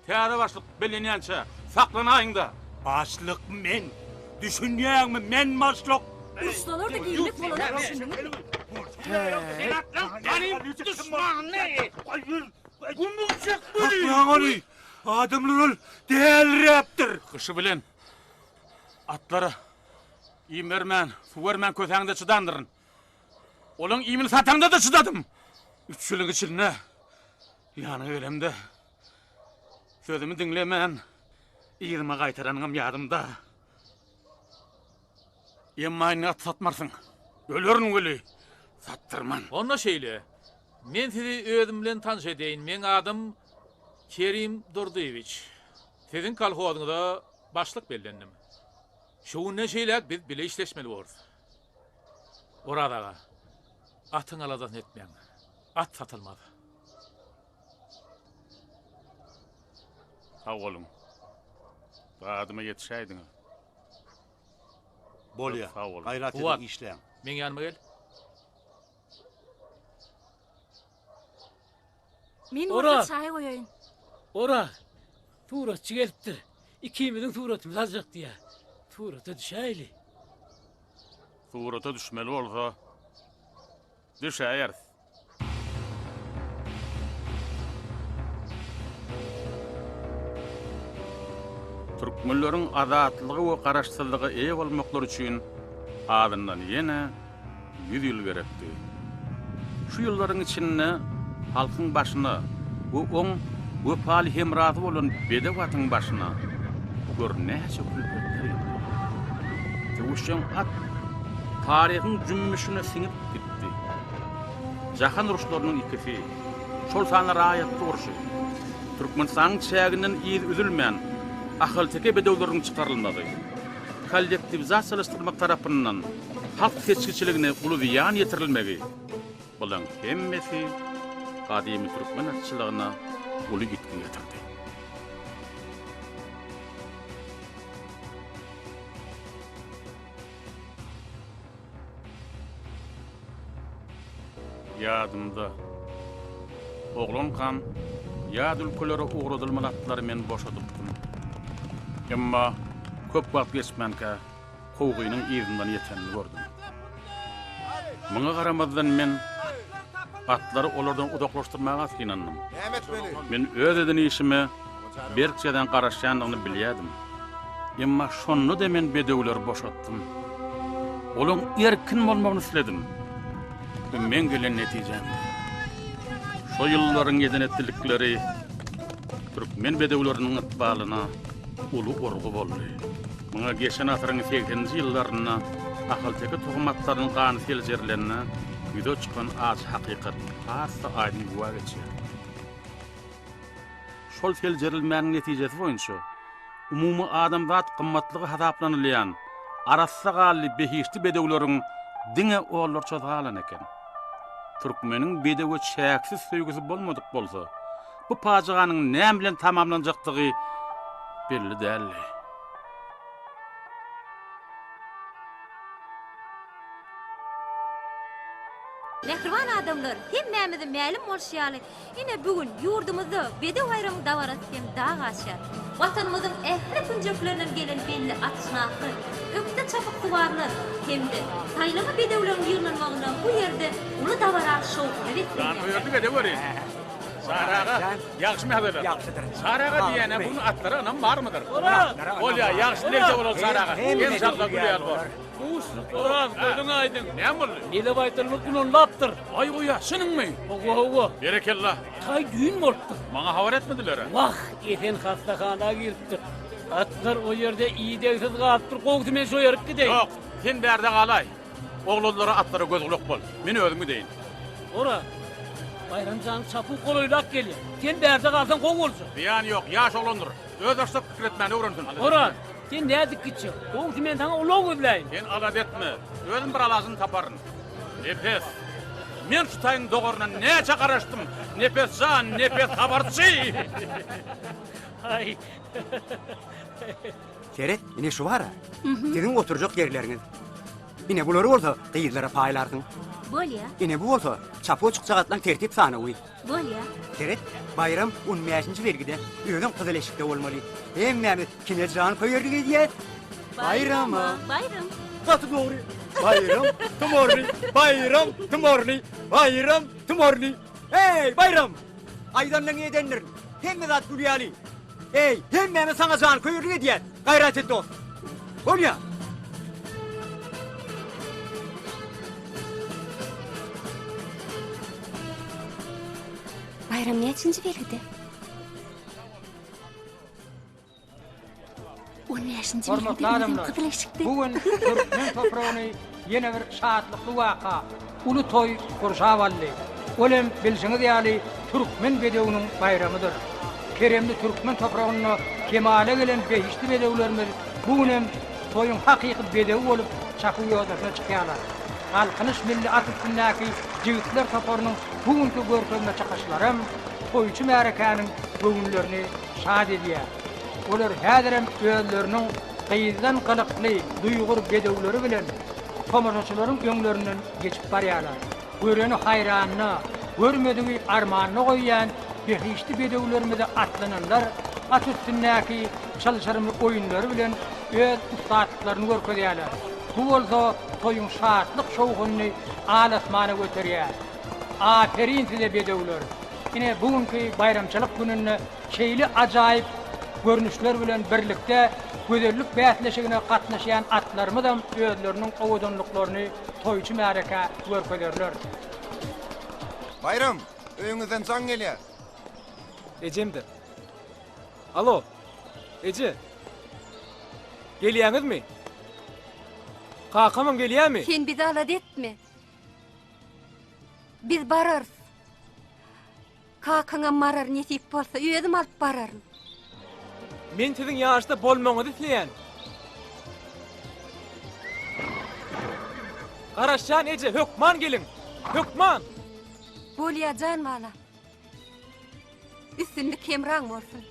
[SPEAKER 1] täze başlyk bellenýänçä saklanaýyň-da.
[SPEAKER 16] Başlyk men. Düşünýäňmi, men başlyk.
[SPEAKER 3] Uruşsalar-da girmek bolanok, düşündiňizmi?
[SPEAKER 16] Saklaň ony! Adamlar ol däliräpdir.
[SPEAKER 1] Gyşy bilen atlara iým bermän, suw bermän kösäňde çydandyryn. Olaň iýmini sataňda-da çydadym. Üç ýylyň içinde ýanyňa gelemde, sözümi diňlemän, yzyma gaýtaranyňam ýadymda. Emma indi at satmarsyň. Ölerin weli, satdyrman.
[SPEAKER 2] Onda şeýle, men sizi özüm bilen tanyş edeýin, meň adym Kerim Durdyýewiç. Siziň kolhozyňyza başlyk bellendim. Şu günden şeýläk biz bile işleşmeli borus. Oraz aga, atyň aladasyny etmäň. At satylmaz.
[SPEAKER 1] Sag boluň. Dadyma ýetişäýdiňiz.
[SPEAKER 12] Bolýa.
[SPEAKER 1] Sag boluň.
[SPEAKER 12] Gaýrat
[SPEAKER 2] Kuwwat,
[SPEAKER 12] ediň işläň.
[SPEAKER 2] meň ýanyma gel.
[SPEAKER 5] Men
[SPEAKER 7] Ora!
[SPEAKER 5] bolsa çaý goýaýyn.
[SPEAKER 7] Ora! Suratçy gelipdir. Ikimiziň suratymyzy aljak diýýär. Surata düşäýeli.
[SPEAKER 1] Surata düşmeli bolsa, düşäýeris. Türkmenleriň azatlyga we garaşsyzlyga eýe bolmaklary üçin azyndan ýene ýüz ýyl gerekdi. Şu ýyllaryň içinde halkyň başyna we oň wepaly hemrasy bolan bedew atyň başyna gör näçe külpetler geldi. Söweşjeň at taryhyň jümmüşine siňip gitdi. Jahan uruşlarynyň ikisi, şol sanda raýatlyk urşy, Türkmenistanyň çäginden yz üzülmän ahalteke bedewleriniň çykarylmagy, kollektiwizasiýalaşdyrmak tarapyndan halk seçgiçiligine uly zyýan ýetirilmegi, bulaň hemmesi gadymy türkmen atçylygyna uly ýitgi getirdi. Ýadymda. Oglankam ýat ülkelere ugradylmaly atlary men boşadypdym. Emma köp wagt geçmänkä kowgynyň yzyndan ýetenini gördüm. Muňa garamazdan men atlary olardan uzaklaşdyrmaga synandym. Men öz eden işime berk jezaň garaşýandygyny bilýärdim. Emma şonda-da men bedewleri boşatdym. Olaň erkin bolmagyny isledim. Bu meň gelen netijämdi. Şo ýyllaryň eden-etdilikleri türkmen bedewleriniň ykbalyna uly urgy boldy. Muňa geçen asyryň segseninji ýyllarynda ahalteke tohum atlarynyň gany seljerilende ýüze çykan ajy hakykat has-da aýdyň güwä geçýär. Şol seljerilmäniň netijesi boýunça, umumy adamzat gymmatlygy hasaplanylýan arassa ganly behişdi bedewleriň diňe onlarçasy galan eken. Türkmeniň bedewe çäksiz söýgüsi bolmadyk bolsa, bu pajyganyň näme bilen tamamlanjakdygy belli däldi.
[SPEAKER 9] Mähriban adamlar, hemmämize mälim bolşy ýaly, ine bu gün ýurdumyzda Bedew baýramyň dabarasy hem dag aşýar. Watanymyzyň ähli künjeklerinden gelen belli atşynaslar, ökde çapyksuwarlar hem-de saýlama bedewleriň ýygnanmagynda bu ýerde uly dabara şowhuna beslenýär.
[SPEAKER 1] Janköýerlik edeweri. Çary aga, ýagşymy häzirler? Ýagşydyr. Çary aga diýýän-ä, bu gün atlara ynam barmydyr? Bolýar, ýagşy dilegde bolaly Çary aga. Enşalla gül ýaly bor.
[SPEAKER 7] Buşluk Oraz, gözüň aýdyň.
[SPEAKER 1] Näme boldy?
[SPEAKER 7] Mele baýtalymyz gunanlapdyr.
[SPEAKER 1] Aý goýa, çynyňmy?
[SPEAKER 7] Hawa, hawa.
[SPEAKER 1] Berekella.
[SPEAKER 7] Taý düýn bolupdyr.
[SPEAKER 1] Maňa habar etmediler-ä.
[SPEAKER 7] Wah, Esen hassahana giripdir. Atlar o ýerde idegsiz galypdyr. Gowusy men şo ýerik gideýin.
[SPEAKER 1] Ýok, sen bärde galaý. Oglanlara atlara göz-gulak bol. Men özüm gideýin.
[SPEAKER 7] Oraz, Baýram janyň çapuw golaýlap gelýär. Sen bärde galsaň gowy boljak.
[SPEAKER 1] Zyýany ýok, ýaş oglandyr. Özbaşdak pikir etmäni öwrensin.
[SPEAKER 7] Oraz, sen nädip gitjek? Gowusy men saňa ulag gözläýin.
[SPEAKER 1] Sen alada etme, özüm bir alajyny taparyn. Nepes, men şu taýyň dogaryna näçe garaşdym. Nepes jan, Nepes habarçy!
[SPEAKER 7] Aý.
[SPEAKER 11] Seret, ine şu bar-a. Siziň oturjak ýerleriňiz. Ine bulary bolsa gyzlara paýlarsyň.
[SPEAKER 5] Bolýa.
[SPEAKER 11] Ine bu bolsa çapuwa çykjak atlaň tertip sanawy.
[SPEAKER 5] Bolýa.
[SPEAKER 11] Seret, Baýram on bäşinji belgide, özem gyzyl eşikde bolmaly. Hemmämiz kime janköýerlik edýäs? Baýrama!
[SPEAKER 5] Baýram!
[SPEAKER 11] Gaty dogry! Baýram tumarly, Baýram tumarly, Baýram tumarly! Eý, Baýram! Aýdanyň edendirin. Hemme zat gül ýaly. Eý, hemmämiz saňa janköýerlik edýäs. Gaýrat et dost. Bolýa.
[SPEAKER 9] Baýram näçinji belgide? On bäşinji
[SPEAKER 22] Hormatly
[SPEAKER 9] belgide özem
[SPEAKER 22] adamlar,
[SPEAKER 9] gyzyl eşikde.
[SPEAKER 22] bu gün türkmen topragyny ýene bir şatlykly waka, uly toý gurşap aldy. Ol hem bilşiňiz ýaly türkmen bedewiniň baýramydyr. Keremli türkmen topragynda kemala gelen behişdi bedewlerimiz bu gün hem toýuň hakyky bedewi bolup çapuw ýodasyna çykýarlar. Galkynyş milli at üstündäki jigitler toparynyň bu günki görkezme çykyşlaram toýçy märekäniň göwünlerini şat edýär. Olar häzirem özleriniň gyzdan gylykly, duýgur bedewleri bilen tomaşaçylaryň öňlerinden geçip barýarlar. Göreni haýranda, görmedigi armanda goýýan behişdi bedewlerimize atlananlar at üstündäki çylşyrymly oýunlary bilen öz ussatlyklaryny görkezýärler. Bu bolsa toýuň şatlyk-şowhunyny al-asmana göterýär. Aperin size bedewler! Ine bu günki baýramçylyk gününde şeýle ajaýyp görnüşler bilen birlikde gözellik bäsleşigine gatnaşýan atlarymyzam özleriniň owadanlyklaryny toýçy märekä görkezerler.
[SPEAKER 13] Baýram, öýüňizden jaň gelýär.
[SPEAKER 10] Ejemdir. Alo, eje. Gelýäňizmi? Kakamam gelýärmi?
[SPEAKER 9] Sen bizi alada etme. Biz bararys. Kakaňam barar nesip bolsa, özüm alyp bararyn.
[SPEAKER 10] Men siziň ýaryşda bolmagyňyzy isleýän. Garaşýan eje, hökman geliň! Hökman!
[SPEAKER 9] Bolýa jan balam. Üstünlik hemraň bolsun.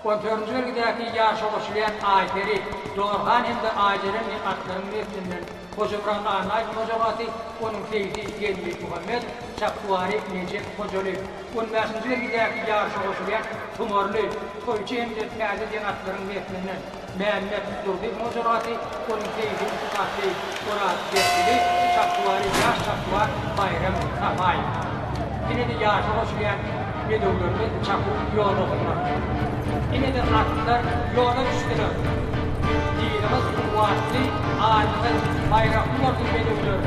[SPEAKER 22] On dördünji belgidäki ýaryşa goşulýan Aýperi, Dorhan hem-de Aýjeren diýen atlaryň neslinden Hojamyrat Annaýewiň hojagasy, onuň seýsi Geldi Muhammedow, çapduwary Nejep Hojalyýew. On bäşinji belgidäki ýaryşa goşulýan Tumarly, Toýçy hem-de Täze diýen atlaryň neslinden Mämmet Durdyýewiň hojagasy, onuň seýsi ussat seýis Oraz Berkili, çapduwary ýaş çapduwar Baýram Sapaýew. Ine-de ýaşa goşulýan bedewlerimiz çapuw ýodasynda. Ine-de atlar ýola düşdüler. Yzyňyz kuwwatly, alnyňyz baýrakly bolsun bedewler!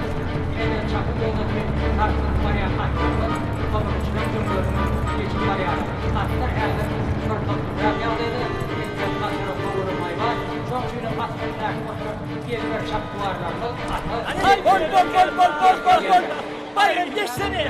[SPEAKER 22] Ine-de çapuw ýodasyny sarsdyryp barýan atlarymyz tomaşaçylaryň öňlerinden geçip barýarlar. Atlar häzir bir toplumrak ýagdaýda, entek gaçara kowara maý bar. Şonuň üçinem at üstündäki oturan ezber çapduwarlarymyz ata
[SPEAKER 10] Bol, bol, bol, bol, bol, bol, bol! Baýram geçsene!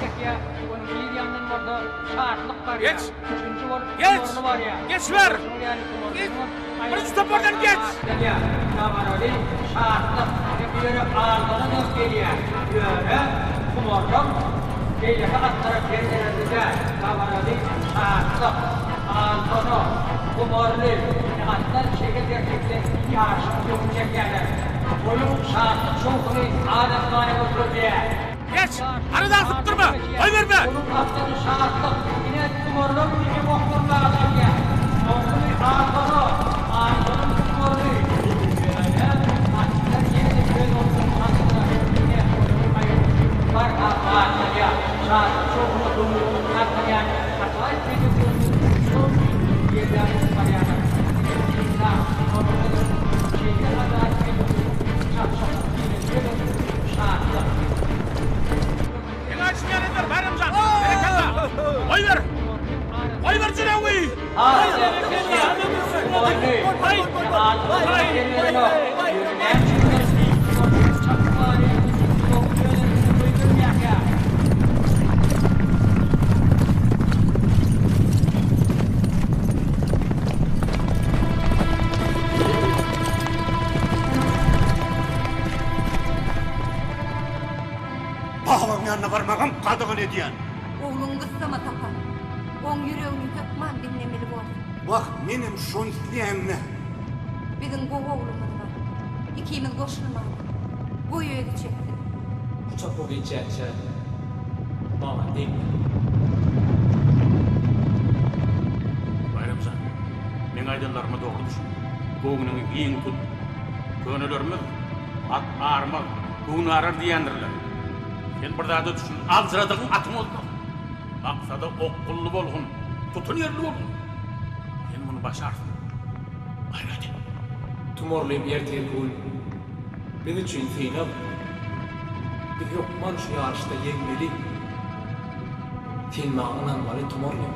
[SPEAKER 22] Çekýär, onuň yz ýanyndan bolsa Şatlyk barýar.
[SPEAKER 2] Geç!
[SPEAKER 22] Üçünji bolup
[SPEAKER 2] Geç!
[SPEAKER 22] Tumarly barýar.
[SPEAKER 2] Geçiber!
[SPEAKER 22] Şonuň ýaly
[SPEAKER 2] Geç!
[SPEAKER 22] Tumarlynyňam
[SPEAKER 2] Birinji topardan geç!
[SPEAKER 22] Gelýär. Dabaraly Şatlyk ine bu ýere aldananam gelýär. Ýöne Tumarlam beýleki atlara per bererli däl. Dabaraly Şatlyk, Aldana, Tumarly ine atlar şeýle tertipde ýaryşyň öňüni çekýärler. Toýuň şatlyk-şowhuny al-asmana göterilýär.
[SPEAKER 2] Geç! Aradan sypdyrma! Goýberme!
[SPEAKER 22] Onuň maksady şatlyk, ine tumarlar ine okdurmaga gelýär. Soňkuny Aldana, Aldanyň tumaryny. Ýöne atlar ýene-de öz ornuny çalşdylar. Ine, olaryň aýrylyşy barha batlanýar. Şatlyk-şowhuna durnukly galkanýan ajaýyp bedewlerimiz şol ýerden barýarlar. Ine, synlap, tomaşa ediň, şeýle ajaýyp bedewleriň çapyşygynyň birinji Şatlyk.
[SPEAKER 2] Seň aýdyşyň ýaly eder, Baýram jan! Berekella! Goýber! Goýber jylawy!
[SPEAKER 16] Babaň ýanyna barmagam gadagan edýän.
[SPEAKER 9] Ogluňy gyssama Sapa. Oň ýüregini hökman diňlemeli borsuň.
[SPEAKER 16] Wah, menem şony isleýän-dä.
[SPEAKER 9] Biziň gowy oglumyz bar. Ikimiz goşulmaly. Goý özi çeksin.
[SPEAKER 10] Şu çapuw geçýänçä maňa degme.
[SPEAKER 1] Baýram jan, meň aýdanlaryma dogry düşün. Göwnüňi giň tut. Könelerimiz, At armaz, göwün arar diýendirler. Sen bir zada düşün, aljyradygyň atyň bolmaz. Maksada okgunly bolgun, tutanýerli bolgun. Sen muny başarsyň. Gaýrat et.
[SPEAKER 10] Tumarlym ertirki gün biz üçin synag. Biz hökman şu ýaryşda ýeňmeli. Sen maňa ynanmaly Tumarlym.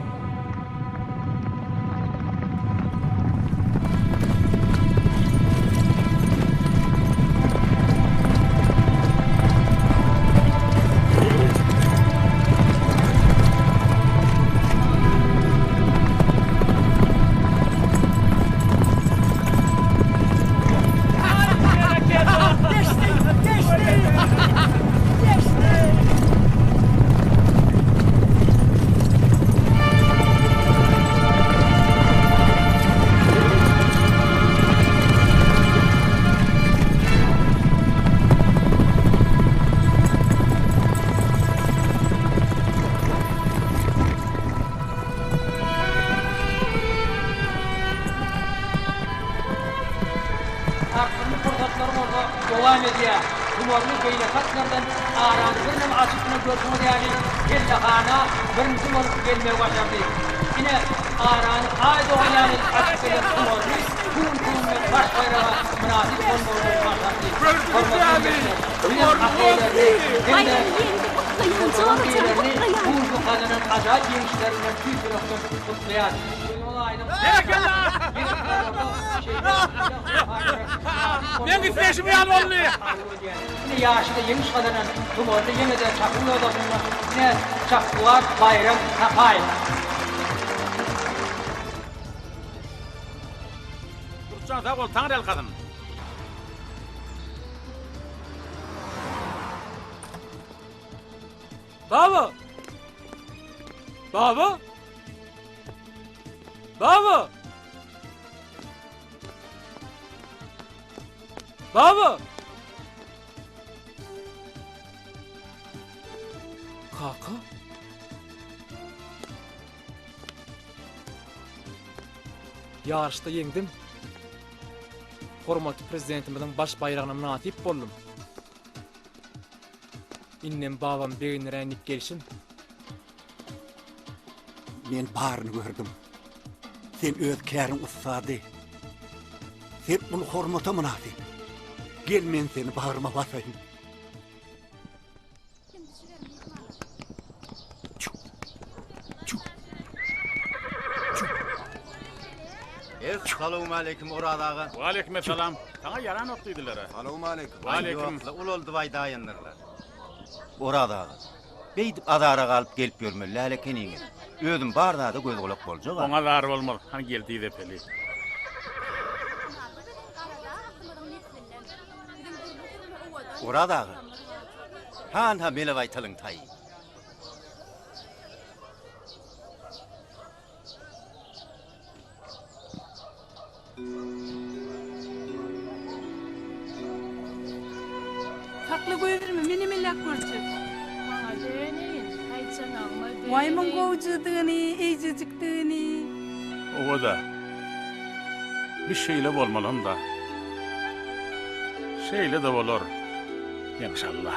[SPEAKER 22] gelýär. Tumarly beýleki atlardan arany birneme açypdyna görşüňiz ýaly pellehana birinji bolup gelmegi başardy. Ine, arany aý dogan ýaly açyp gelen Tumarly bu günki günde baş baýraga mynasyp bolmagy başardy. Hormatly ildeşler, bizem at eýelerini hem-de olaryň eýelerini bu günki gazanan ajaýyp ýeňişleri bilen tüýs ýürekden gutlaýarys.
[SPEAKER 2] Meň isleýşim ýaly boldy.
[SPEAKER 22] Ine ýaşda ýeňiş gazanan Tumarly ýene-de çapuw ýodasynda ine çapguwar Baýram Sapaýew.
[SPEAKER 1] Durçan sag bol taňryýalkasyn.
[SPEAKER 10] Baba! Baba! Baba! Baba! Kaka? Ýaryşda ýeňdim. Hormatly Prezidentimiziň baş baýragyna mynasyp boldum. Indem babam begendiräýin diýip gelşim.
[SPEAKER 12] Men baryny gördüm. Sen öz käriň ussady. Sen uly hormata mynasyp. Gel men seni bagryma basaýyn.
[SPEAKER 6] Essalawmaleýkim Oraz aga.
[SPEAKER 1] Waleýkim essalam. Saňa ýaranok diýdiler-ä.
[SPEAKER 13] Salowmaleýkim.
[SPEAKER 1] Waleýkim.
[SPEAKER 6] Ýokla, ulaldyp aýdaýandyrlar. Oraz aga, beýdip azara galyp gelip ýörmeli däl ekeniňiz. Özüm bar zada göz-gulak boljag-a.
[SPEAKER 1] Oňa zar bolmaz. Hany gel dyz epeli.
[SPEAKER 6] Oraz aga, han-ha mele baýtalyň taýy.
[SPEAKER 5] Sakla goýberme, menem elläp görjek.
[SPEAKER 20] Maňa döneýin, taýçanagyma döneýin.
[SPEAKER 5] Waý muň gowjydygyny, eýjejikdigini.
[SPEAKER 1] Oba-da. Bi şeýle bolmalam-da. Şeýle-de bolar, enşalla.